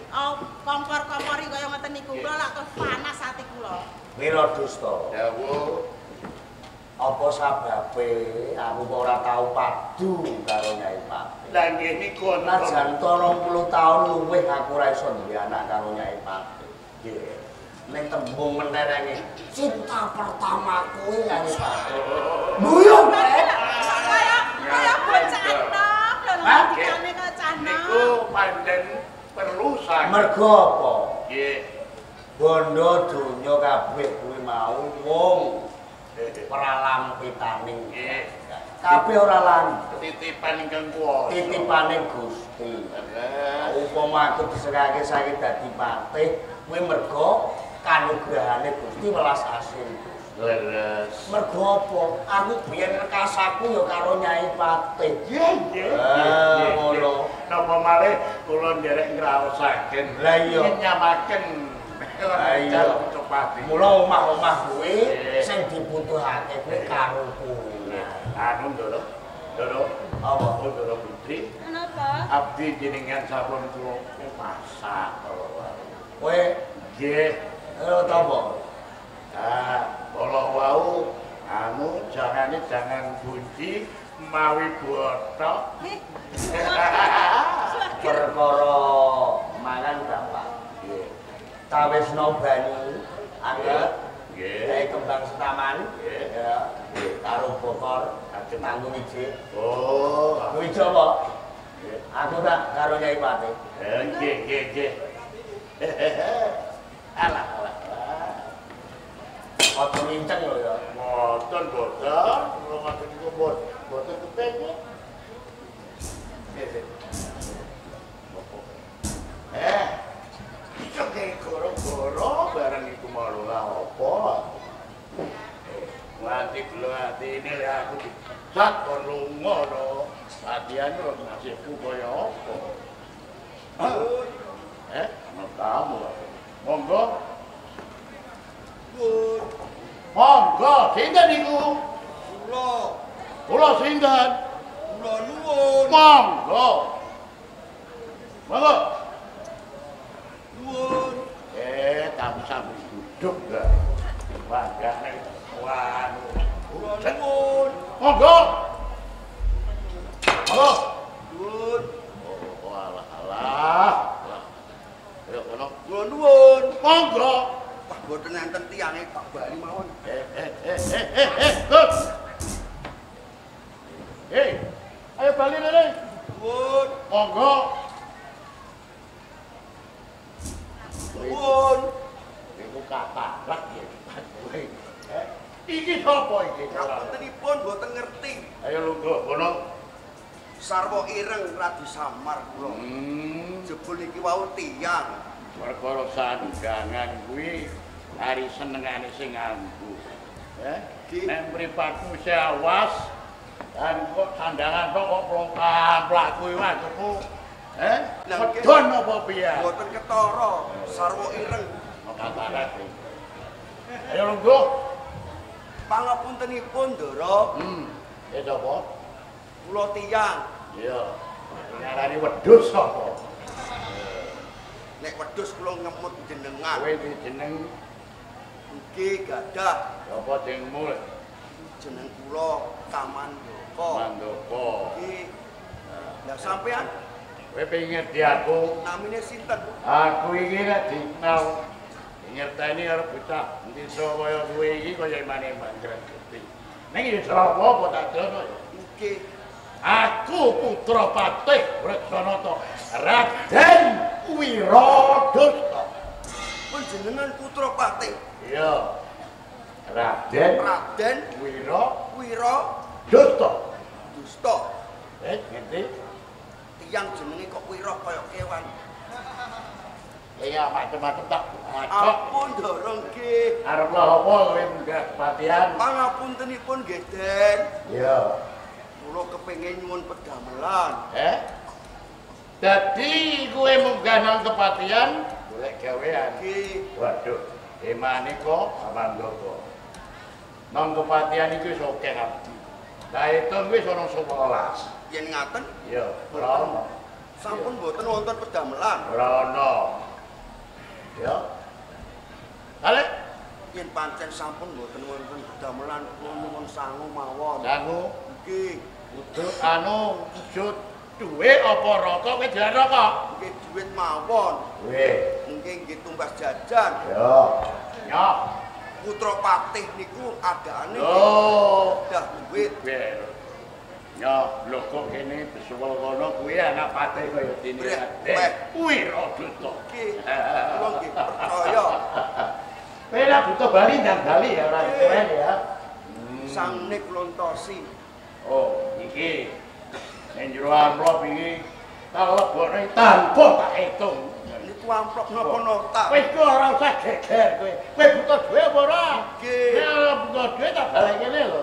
kompor-kompori kaya ngoten niku kula lak terus panas ati kula. Wira dusta. Dawuh. Apa sababe aku kok ora tau padu karo Nyai Patih? Lah nggih niku Najan 30 taun luwih aku ora iso duwe anak karo Nyai Patih. Nggih. Ning tembung menerenge cinta pertamaku Nyai Patih. Buyung kaya kaya bocah enom lho ngendikane kaya cah enom. Niku pancen perlu sanget. Mergo apa? Nggih. Bondo donya kabeh kuwi mau wong pralampitaning. Nggih. Kabeh ora lan titipan ingkang kuwasa. Titipane Gusti. Upama aku diserahke saiki dadi patih, kuwi mergo kanugrahane Gusti welas asih Gusti. Leres. Mergo apa? Aku biyen rekasaku ya karo Nyai Patih. Nggih, nggih. Ngono. Napa malih kula nderek ngraosaken. Lah iya. Nyamaken. Lah iya. Mula omah-omah kuwi sing dibutuhake kuwi karukunan. Anu Ndoro. Ndoro. Apa? Ndoro Putri. Napa? Abdi jenengan sampun kula masak. Kowe nggih. Lho ta apa? Ah, kala wau anu jangane jangan kunci mawi bothok. Perkara mangan gampang. Nggih. Tawisna banyu anget. Nggih. Gawe kembang setaman. Nggih. Ya. Karo bokor tanggung ijik. Oh, aku ijo apa? Aku tak karo Nyai Patih. Nggih, nggih, nggih. Alah, alah. Aja nginceng lho ya. Mboten, mboten. Kula ngoten niku mboten kepengin. Eh. Iso goro-goro bareng iku mau lha apa? Nganti gelo atine aku dicat kon lunga to. Latihan kok nasibku kaya apa? Eh, ana tamu. Monggo. Monggo, sinten niku? Kula. Kula sinten? Kula nuwun. Monggo. Monggo. Nuwun. Eh, tamu sampun duduk ta. Wanggane wah. Kula nuwun. Monggo. Monggo. Nuwun. Oh, alah alah. Ayo kono. Kula nuwun. Monggo. Wah, mboten enten tiyange tak bali mawon. Gus. Hei, ayo bali rene. Nuwun. Monggo. Nuwun. Iku katarak ya. Iki sapa iki? Ngapuntenipun mboten ngerti. Ayo lungguh kono. Sarwa ireng radi samar kula. Jebul iki wau tiyang. Perkara sandhangan kuwi ari senengane sing nganggo. Eh, nek mripatmu awas Kan kok sandangan tok kok plok-plak kuwi waduhku. Eh? Medhon apa piye? Mboten ketara, sarwa ireng. Katarat. Ayo lungguh. Pangapuntenipun, Ndara. Eh sapa? Kula tiyang. Iya. Ngarani wedhus sapa? Nek wedhus kula ngemut jenengan. Kowe jeneng nggih gadah. Apa jenengmu? Jeneng kula Kamandaka. Kamandaka. Nggih. Lah sampean kowe pengen ngerti aku? Namine sinten? Aku iki nek dikenal ngerteni karo bocah desa kaya kowe iki kaya eman-eman gregeti. Ning ya ora apa-apa tak dono ya. Nggih. Aku putra Patih Wreksanata Raden Wiradasta. Panjenengan putra Patih? Iya. Raden Raden Wira Wira Dusta. Dusta. Ngerti? Tiyang jenenge kok Wira kaya kewan. Iya, macem-macem tak acok. Ampun Ndara nggih. Arep lha apa kowe munggah kepatihan? Pangapuntenipun nggih, Den. Iya. Kula kepengin nyuwun pedamelan. Dadi kowe munggah nang kepatihan golek gawean. Nggih. Waduh, emane kok Kamandaka. Nang kepatihan iki wis akeh abdi. Lah hitung wis ana 11. Yen ngaten? Iya, ora ana. Sampun mboten wonten pedamelan. Ora ana. Ya. Balik. Yen pancen sampun mboten wonten pedamelan, kula nyuwun sangu mawon. Sangu? Nggih. Kudu anu wujud dhuwit apa rokok kowe doyan rokok? Nggih dhuwit mawon. Nggih. Nggih nggih tumbas jajan. Ya. Ya. Putra Patih niku adaane lho, dah dhuwit. Ya, lho kok kene besuwel kono kuwi anak patih kaya dene Raden Wiradasta. Nggih. Kula nggih percaya. Kowe lak butuh bali ndang bali ya ora keren ya. Sangune kula entosi. Oh, iki ning jero amplop iki tak lebokne tanpa tak hitung. Niku amplop napa nota? Wis kok ora usah geger kowe. Kowe butuh dhuwit apa ora? Nggih. Nek ora butuh dhuwit tak balik kene lho.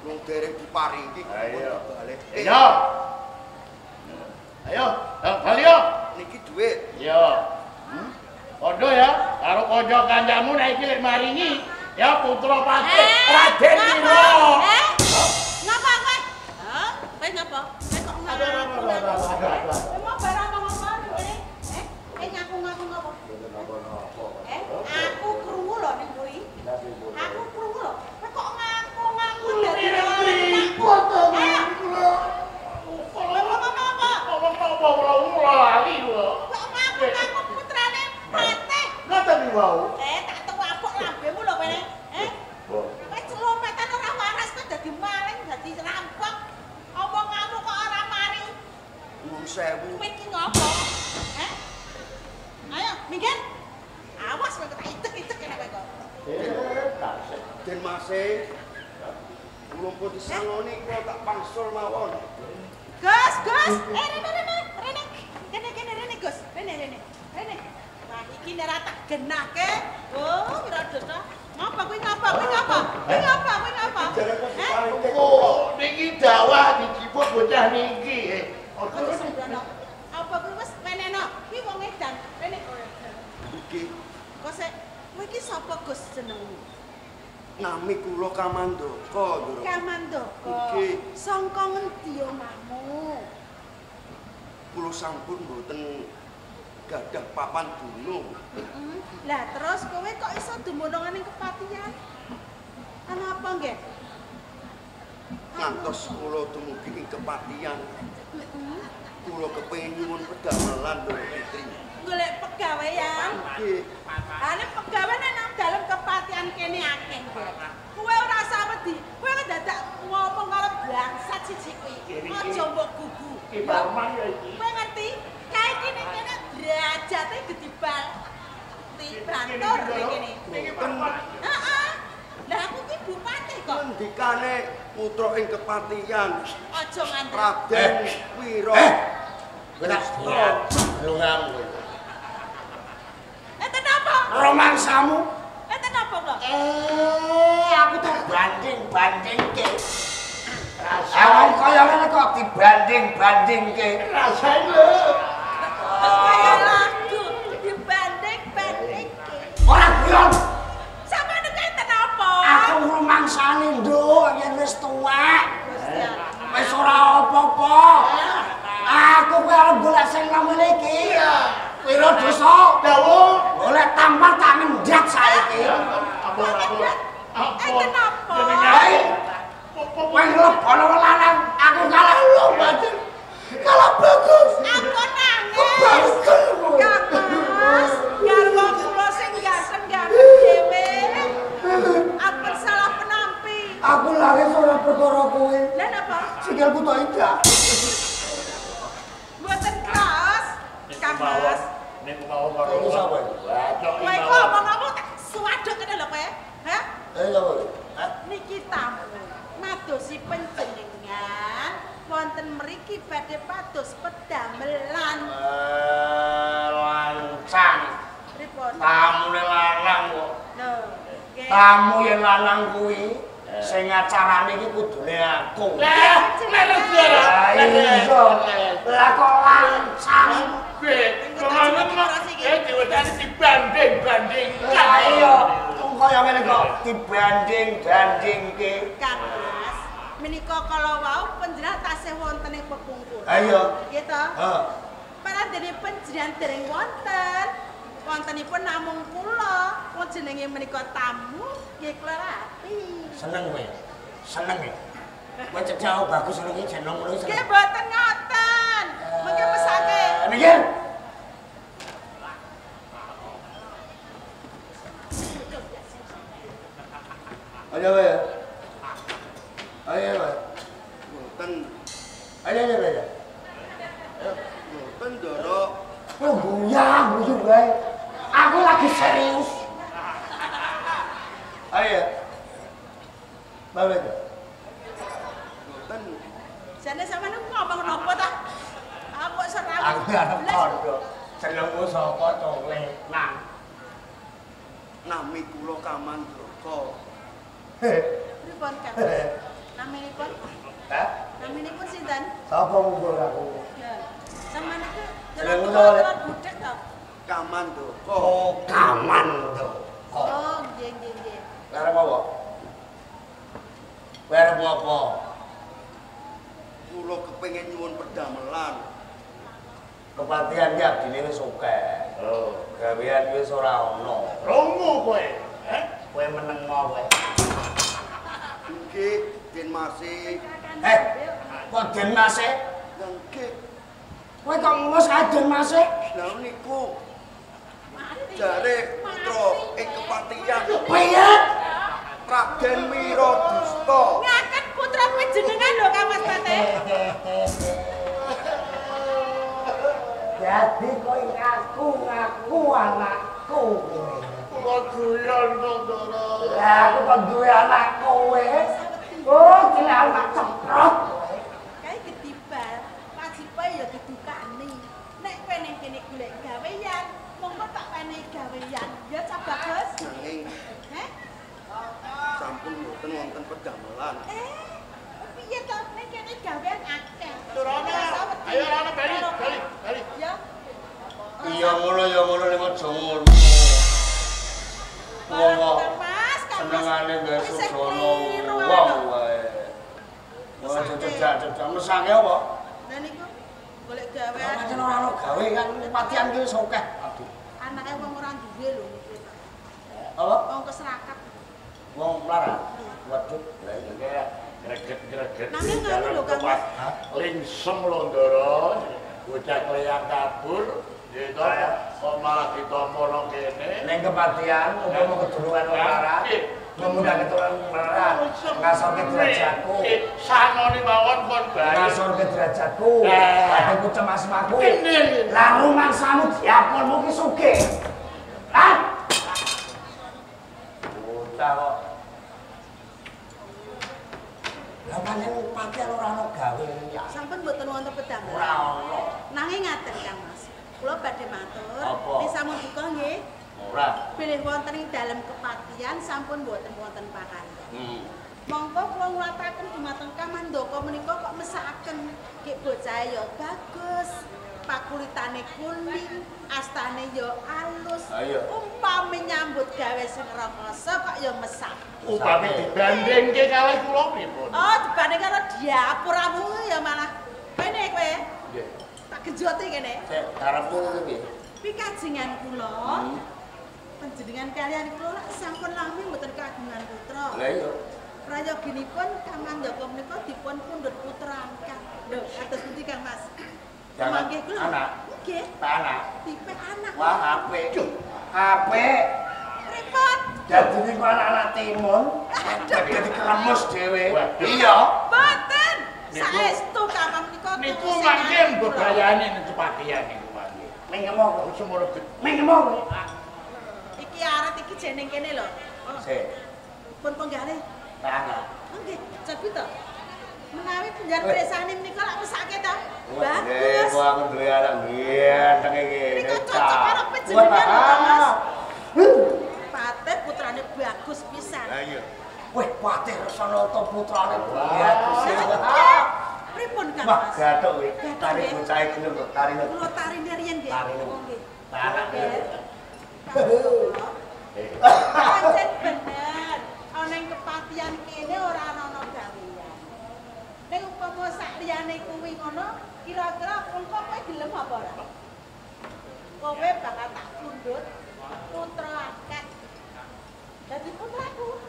Wong dereng diparingi kok dibalekke. Iya. Ayo, ndang bali yo. Niki dhuwit. Iya. Kondo ya, karo kanca kancamu nek iki lek maringi ya putra Patih Raden Wira. Ngapa kowe? Hah? Kowe ngapa? Kowe kok ngaku? Kowe mau barang apa kowe? Ngaku-ngaku ngapa? Aku krungu lho ning mburi. Aku krungu lho. Kowe kok ngaku-ngaku dadi pripun to kula? Kowe ngomong apa? Ngomong apa kula lali kula. Kok ngaku-ngaku putrane Patih. Ngoten niku wau. Tak tewapuk lambemu lho kowe. Kowe celometan ora waras kowe dadi maling, dadi rampok. Omonganmu kok ora mari. Nuwun sewu. Kowe iki ngopo? Ayo, minggir. Awas kowe tak idek-idek kene kowe kok. Den Mase. Kula pun disangoni kula tak pangsul mawon. Gus, Gus. Rene, rene, rene. Kene kene rene, Gus. Rene, rene. Rene. Wah, iki nek ora tak genahke. Oh, Wiradasta. Ngapa kuwi ngapa? Kuwi ngapa? Kuwi ngapa? Kuwi ngapa? Oh, niki dawah dijipuk bocah niki. Aja sembrono. Apa kuwi wis weneno? Kuwi wong edan. Rene. Nggih. Kok sik kowe iki sapa Gus jenengmu? Nami kula Kamandaka, Ndara. Kamandaka. Nggih. Sangka ngendi omahmu? Kula sampun mboten gadah papan dunung. Lah terus kowe kok iso dumunung ning kepatihan? Ana apa nggih? Ngantos kula dumugi ing kepatihan. Kula kepengin nyuwun pedamelan Ndara Putri. Golek pegawean. Nggih. Ha nek pegawean nang dalem kepatihan kene akeh. Kowe ora usah wedi. Kowe dadak ngomong karo bangsat siji kuwi. Aja mbok gugu. Ki Parman ya iki. Kowe ngerti? Kae iki ning kene derajate gedhe bal. Bantur ning kene. Heeh. Lah aku ki bupati kok. Ngendikane putra ing kepatihan. Aja nganti Raden Wira. Kowe tak lungamu kowe. Enten apa? Romansamu. Enten apa kok? Aku tuh banding-bandingke. Awak kaya ngene kok dibanding-bandingke. Rasane lho. Kaya lagu dibanding-bandingke. Ora guyon. Sampeyan niku enten apa? Aku rumangsane nduk yen wis tuwek. Wis ora apa-apa. Aku kuwi arep golek sing nom ngene iki. Wiradesa dawuh golek tampar tak ngendat saiki. Ampun. Enten apa? Jenenge kowe nglebono lanang, aku kalah lho, Batin. Kalah bagus. Aku nangis. Kang Mas, garwa kula sing ganteng-ganteng dhewe. Ampun salah penampi. Aku nangis ora perkara kowe. Lah napa? Sikilku tok indah. Mboten kraos, Kang Mas. Niku mawon karo. Iku sapa iki? Kowe kok omong-omong tak suwaduk ngene lho kowe. Hah? Eh sapa iki? Niki tamu. Madosi panjenengan wonten mriki badhe pados pedamelan. Lancang. Pripun? Tamune lanang kok. Lho, nggih. Tamu yen lanang kuwi sing acarane iki kudune aku. Lah, lah iya. Lah kok lancang. Diwedani dibanding-bandingkan. Lah iya, wong kaya ngene kok dibanding-bandingke. Kang Mas, menika kala wau panjenengan tasih wonten ing pepungkur. Ayo. Nggih to? Heeh. Parandene panjenengan dereng wonten. Wontenipun namung kula, wong jenenge menika tamu, nggih kula rapi. Seneng kowe. Seneng ya. Kowe cecak bagus ngono iki jeneng ngono iki. Nggih mboten ngoten. Mengke mesake. Niki. Ayo wae. Ayo wae. Mboten. Ayo ayo wae. Mboten Ndara. Kowe guyang guyu wae. Aku lagi serius. Ayo. Balik. Mboten. Jane sampeyan ngomong napa ta? Aku kok seram. Aku arep kandha. Jenengmu sapa cole? Nang. Nami kula Kamandraka. Pripun Kang? Naminipun? Hah? Naminipun sinten? Sapa ngumpul aku? Ya. Sampeyan niku Jenengmu delok budhek to? Kamandraka. Oh, Kamandraka. Oh, nggih nggih nggih. Lah arep apa? Kowe arep apa? Kula kepengin nyuwun pedamelan. Kepatihan ki abdine wis akeh. Oh, gawean wis ora ana. Rungu kowe. Heh? Kowe meneng kowe. Nggih, Den Mase. Eh, kok Den Mase? Lah nggih. Kowe kok ngus kae Den Mase? Lah niku jare putra ing kepatihan. Piye? Raden Wiradusta. Ngaken putra panjenengan lho Kang Mas Pate. Jadi kowe ngaku anakku kowe. Kula guyon kok, Ndara. Lah aku kok duwe anak kowe. Oh, cilik anak ceprot. Kae ketibal, wajibe ya didukani. Nek kowe ning kene golek gawean, monggo tak wenehi gawean. Ya cah bagus. Nanging Heh? Sampun mboten wonten pedamelan. Eh, piye to ning kene gawean akeh. Rono. Ayo Rono bali, bali, bali. Ya. Iya ngono ya ngono ning aja ngono. Wong kok senengane gawe susono wong wae. Wong cecak-cecak mesake apa? Lah niku golek gawean. Pancen ora ono gawe kan patian ki wis akeh. Aduh. Anake wong ora duwe lho niku. Apa? Wong keserakat. Wong melarat. Waduh, lha iki greget-greget. Nanging ngono lho Kang Mas. Lingsem lho Ndara. Bocah kleyang kabur. Nggih to, kok malah ditampa nang kene. Ning kepatihan umpama kedulungan wong melarat, memudah keturunan melarat, ngasorke derajatku. Sanone mawon kon bae. Ngasorke derajatku, adekku cemas aku. Lah rumangsamu diapolmu ki sugih. Hah? Bocah kok. Lah pancen patihan ora ono gawe ya. Sampun mboten wonten pedamelan. Ora ono. Nanging ngaten Kang Mas. Kula badhe matur, nek sampun duka nggih. Ora. Bilih wonten ing dalem kepatihan sampun mboten wonten pakaryan. Monggo kula nglataken dumateng Kamandaka menika kok mesakaken gek bocahe ya bagus, pakulitane kuning, astane ya alus. Umpami nyambut gawe sing rekasa kok ya mesak. Upami dibandingke kalih kula pripun? Oh, dibanding karo diapuramu ya malah kene kowe. Nggih. Tak genjote kene. Sik, karepmu ngono piye? Pikajengan kula. Panjenengan kalian kula lak sampun lami mboten kagungan putra. Lah iya. Prayoginipun Kamandaka menika dipun pundhut putra angkat. Lho, kados pundi Kang Mas? Jangan anak. Nggih. Pak anak. Tipe anak. Wah, apik. Apik. Pripun? Dadi niku anak-anak timun, dadi kremes dhewe. Iya. Mboten. Saestu Kang menika niku mangke mbebayani ning kepatihan niku mangke. Mengemo kok semono. Mengemo kowe. Iki aret iki jeneng kene lho. Sik. Pun penggalih. Pak anak. Nggih, cobi to. Menawi panjenengan pirsani menika lak mesake to. Bagus. Nggih, aku duwe anak ganteng iki. Nika cocok karo panjenengan lho, Mas. Patih putrane bagus pisan. Lah iya. Wih, Patih Resanata putrane bagus. Pripun Kang Wah, Mas? gathuk kuwi. Tari bocahe gelem kok, tarine. Kula tarine riyen nggih. Nggih. Anak. Pancen bener. Ana ing kepatihan kene ora ana gawean. Ning upama sak liyane kuwi ngono, kira-kira engko kowe gelem apa ora? Kowe bakal tak pundhut putra angkat. Dadi putraku.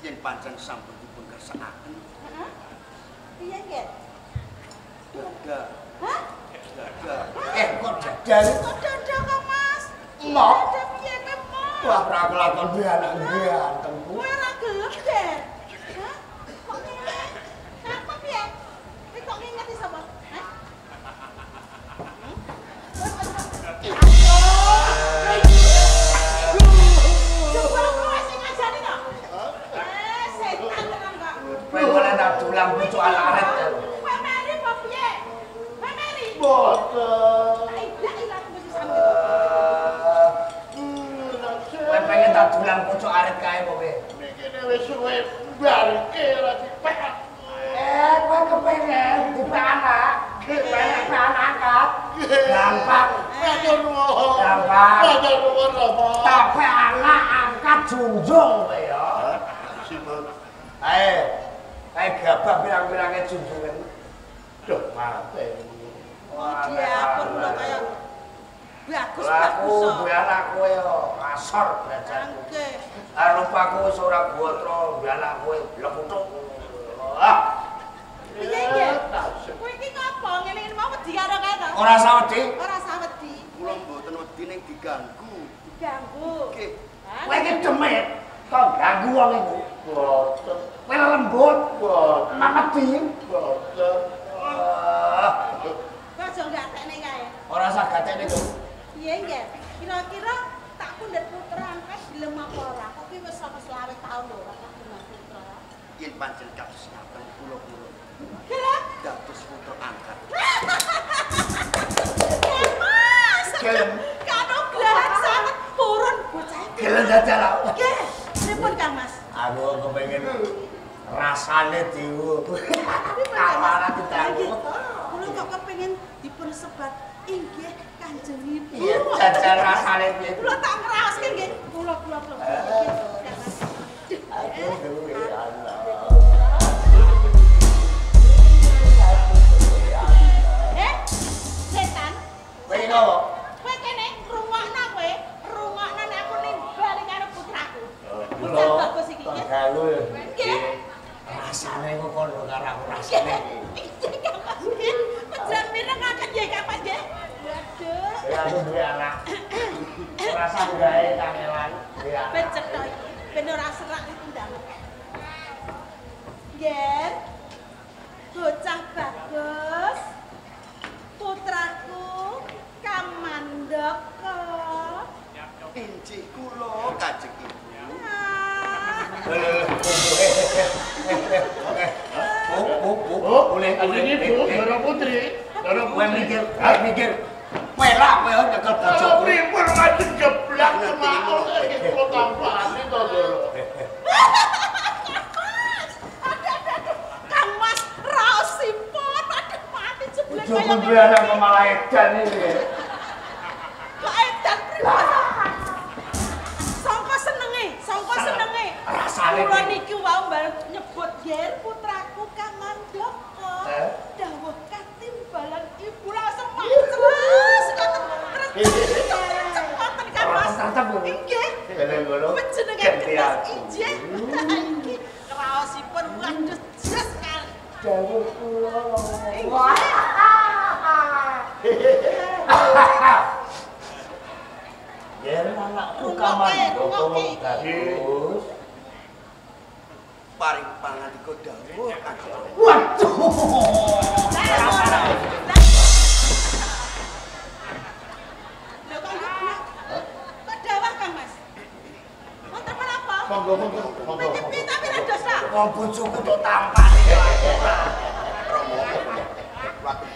Yen pancen sampun dipun kersakaken. Heeh. Piye, Nggih? Dada. Hah? Dada. Eh, kok dada? Kok dada kok, Mas? Mok. Dada piye kowe, Mok? Wah, ora kelakon duwe anak ganteng. Kowe ora gelem, Dek. Hah? Kok ngene? Kenapa piye? Kowe kok ngingeti sapa? Hah? Coba kowe sing ngajari to? Eh, setan tenan kok. Kowe oleh tak dulang pucuk alat. Kowe meri apa piye? Kowe meri? Mboten. Tak idak ilang mesti sampe. Kowe pengen tak dulang pucuk arit kae apa piye? Niki wis suwe barke ora dipek. Eh, kowe kepengen dipek anak? Pengen anak angkat? Gampang. Matur nuwun. Gampang. Matur nuwun Rama. Tapi anak angkat junjung kowe ya. Sipun. Ae. Ae gabah pirang-pirange junjungan. Duh, mate. Oh, diapur kula kaya bagus-bagus. Aku duwe anak kowe yo ngasor belajarku. Nggih. Rupaku wis ora gotro, duwe anak kowe blekuthuk. Ah. Piye nggih? Kowe iki ngopo ngene-ngene mau wedi karo kae to? Ora usah wedi. Ora usah wedi. Kula mboten wedi ning diganggu. Diganggu. Nggih. Kowe iki demit, kok ganggu wong iku. Boten. Kowe lembut, Boten. Mamedi. Boten. Kowe aja gatekne kae. Ora usah gatekne kok. Piye nggih? Kira-kira tak pundhut putra angkat gelem apa ora? Kok ki wis sama 25 taun lho ora kagungan putra. Yen pancen kados ngaten kula purun. Gelem? Dados putra angkat. Mas. Gelem. Kanugrahan sanget purun bocah. Gelem jajal. Nggih. Pripun Kang Mas? Aku kepengin rasane diwu. Kawana ditangu. Kula kok kepengin dipun sebat inggih Kanjeng Ibu. Iya, jajal rasane piye. Kula tak ngraoske nggih. Kula kula kula. Kang Mas. Aku duwe anak. Eh, setan. Kowe ngopo? Kowe kene ngrungokno kowe, rungokno nek aku nimbali karo putraku. Bocah bagus iki nggih. Nggih. Rasane kok kono karo aku rasane. Nggih, Kang Mas. Nggih. Panjenengan mirengaken nggih Kang Mas nggih. Waduh. Ya aku duwe anak. Rasa gawe kangelan duwe anak. Ben cetha iki, ben ora serak iki ndang. Nggih. Bocah bagus. Putraku Kamandaka. Injih kula Kanjeng Ibu. Bu, boleh. Kanjeng Ibu, Ndara Putri. Ndara Kowe Putri. mikir, mikir. Kowe lak kowe nyekel bojoku. Pripun lajeng geblak kemawon iki kula tampani to, Ndara. Lanang kok malah edan iki. Kok edan pripun? Sangka senenge, sangka senenge. Rasane kula niki wau nyebut yer putraku Kamandaka. Dawuh katimbalan ibu langsung macles ngoten terus cepoten kan Mas. Nggih. Panjenengan getas injih. Iki kraosipun waduh jes kali. Dawuh kula. Wah. Yen anakku Kamandaka bagus. Paring pangandika dawuh Kanjeng. Waduh. Lho kok kok dawah Kang Mas? Wonten menapa? Monggo monggo monggo. Piye tapi ra dosa. Wong bojoku tok tampane. Romo.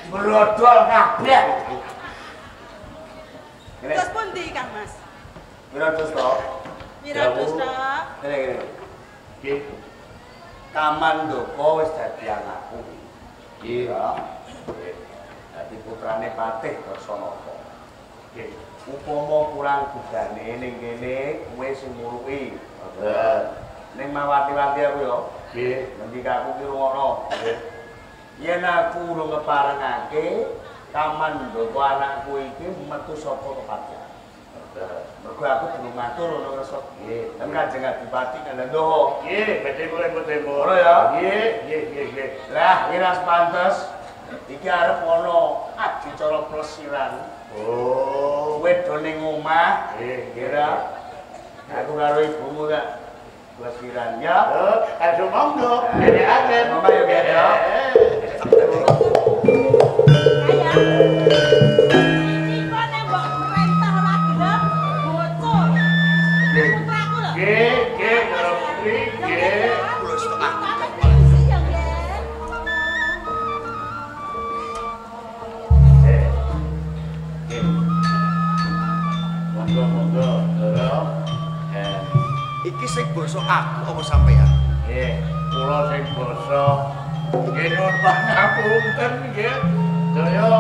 Brodol kabeh. Terus pundi Kang Mas? Wiradusta. Wiradusta. Ngene ngene. Nggih. Kamandaka wis dadi anakku. Nggih. Dadi putrane Patih Darsanata. Nggih. Upama kurang budane ning kene kowe sing nguruki. Ngoten. Ning mawanti-wanti aku ya. Nggih. Ngendika aku ki rungono. Nggih. Yen aku urung ngeparengake Kamandaka anakku iki metu saka kepatihan. Mergo aku durung matur ngono rasa. Nggih. Lan Kanjeng Adipati kandha. Nggih, badhe mulai Ngono ya. Nggih, nggih, nggih, nggih. Lah, ora pantes iki arep ana adicara plesiran. Oh, Kowe do ning omah, nggih, kira aku karo ibumu tak plesiran ya. Oh, ayo monggo. Nderekaken. Monggo ya, Gek, ya. Kaya. Iki kok nek mbok perintah ora gelem bocor. Putraku lho. Nggih, nggih, Ndara Putri, nggih. Kula setengah. Eh. Nggih. Monggo, monggo, Ndara. Eh, Iki sing basa aku apa sampeyan? nggih, kula sing basa. Nggih nuwun pangapunten nggih. Daya,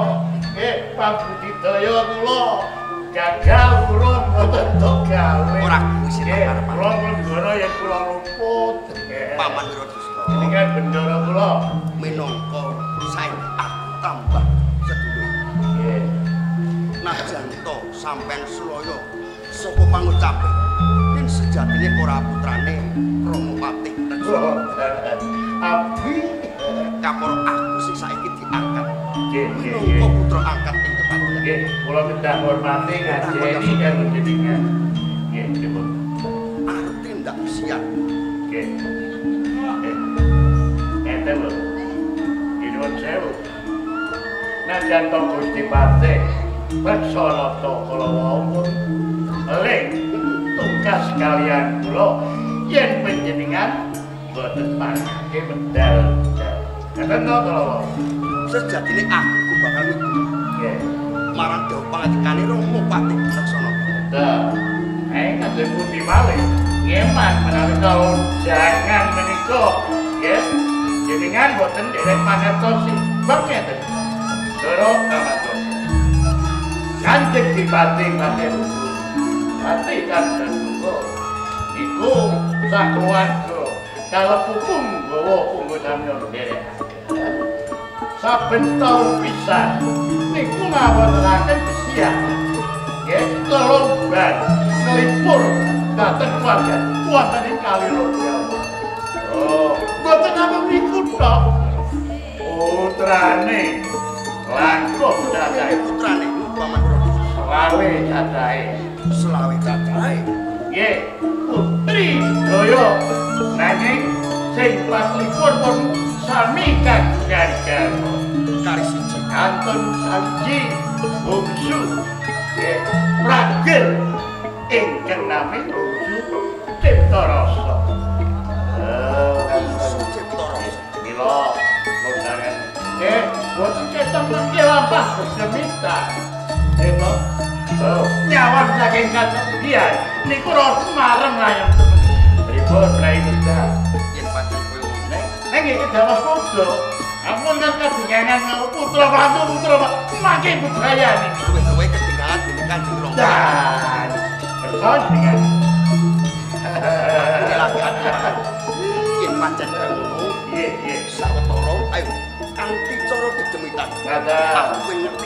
nggih pambudidaya kula gagal kula mboten entuk gawe. Ora kuwi sing tak Nggih, arep. kula nglenggana yen kula luput. Nggih. Paman Wiradusta Jenengan bendara kula. minangka saiki aku tambah sedulur. Nggih. Najan to sampeyan sulaya saka pangucape yen sejatine ora putrane Rama Patih Reksa. Abdi Kaporo aku sing saiki diangkat nggih, nggih, minangka nggih. putra angkat ing kepatihan. Nggih, kula kedah hormati ngajeni karo jenengan. Nggih, pripun? Arep tindak siap. Nggih. Eh. Ngeten lho. Nggih nuwun sewu. Najan to Gusti Patih Reksanata kala wau pun eling tugas kalian kula yen panjenengan boten parengake medal. Ngeten to kala wau. Sejatine aku ku bakal nuju Nggih. marang dawuh pangandikane Rama Patih Reksanata. Dah. Eh, kados pundi malih? Ngeman menawi jangan menika. Nggih. Jenengan boten nderek mangertosi. Bab ngeten. Ndara Kamandaka. Kanjeng Dipati Patih Luhur. Pati Kamandaka. Iku sakeluarga kalebu punggawa punggawa samya nderek. Saben taun pisan niku ngawontenaken besian. Nggih, lelomban nglipur dhateng keluarga wonten ing Kali Jawa. Oh, mboten namung niku tok. Putrane langkung cacahe Putrane Paman Wiradusta selawe cacahe. selawe cacahe. Nggih, putri sedaya nanging sing patlipun pun sami kagungan garwa. Kari siji. Kantun sanji bungsu nggih pragil ingkang nami bungsu Cipta Rasa. Bungsu Cipta Rasa. Mila kondangan nggih boten keteng mangke lampah demita. Nggih to. Oh, nyawang saking kasepian niku rasa marem layang temen. Pripun Prai Duda? Yen pancen koyo ngono Neng iki dawas padha. Ampun kan kadinganan putra mantu putra mangke bebrayan iki. Luwih-luwih ketinggalan dening Kanjeng Rama. Dan kersa jenengan. Aku lagi ati. Yen pancen ngono, Nggih, nggih. Sawetara ayo kanthi cara dedemitan. Ngaten. Aku ngerti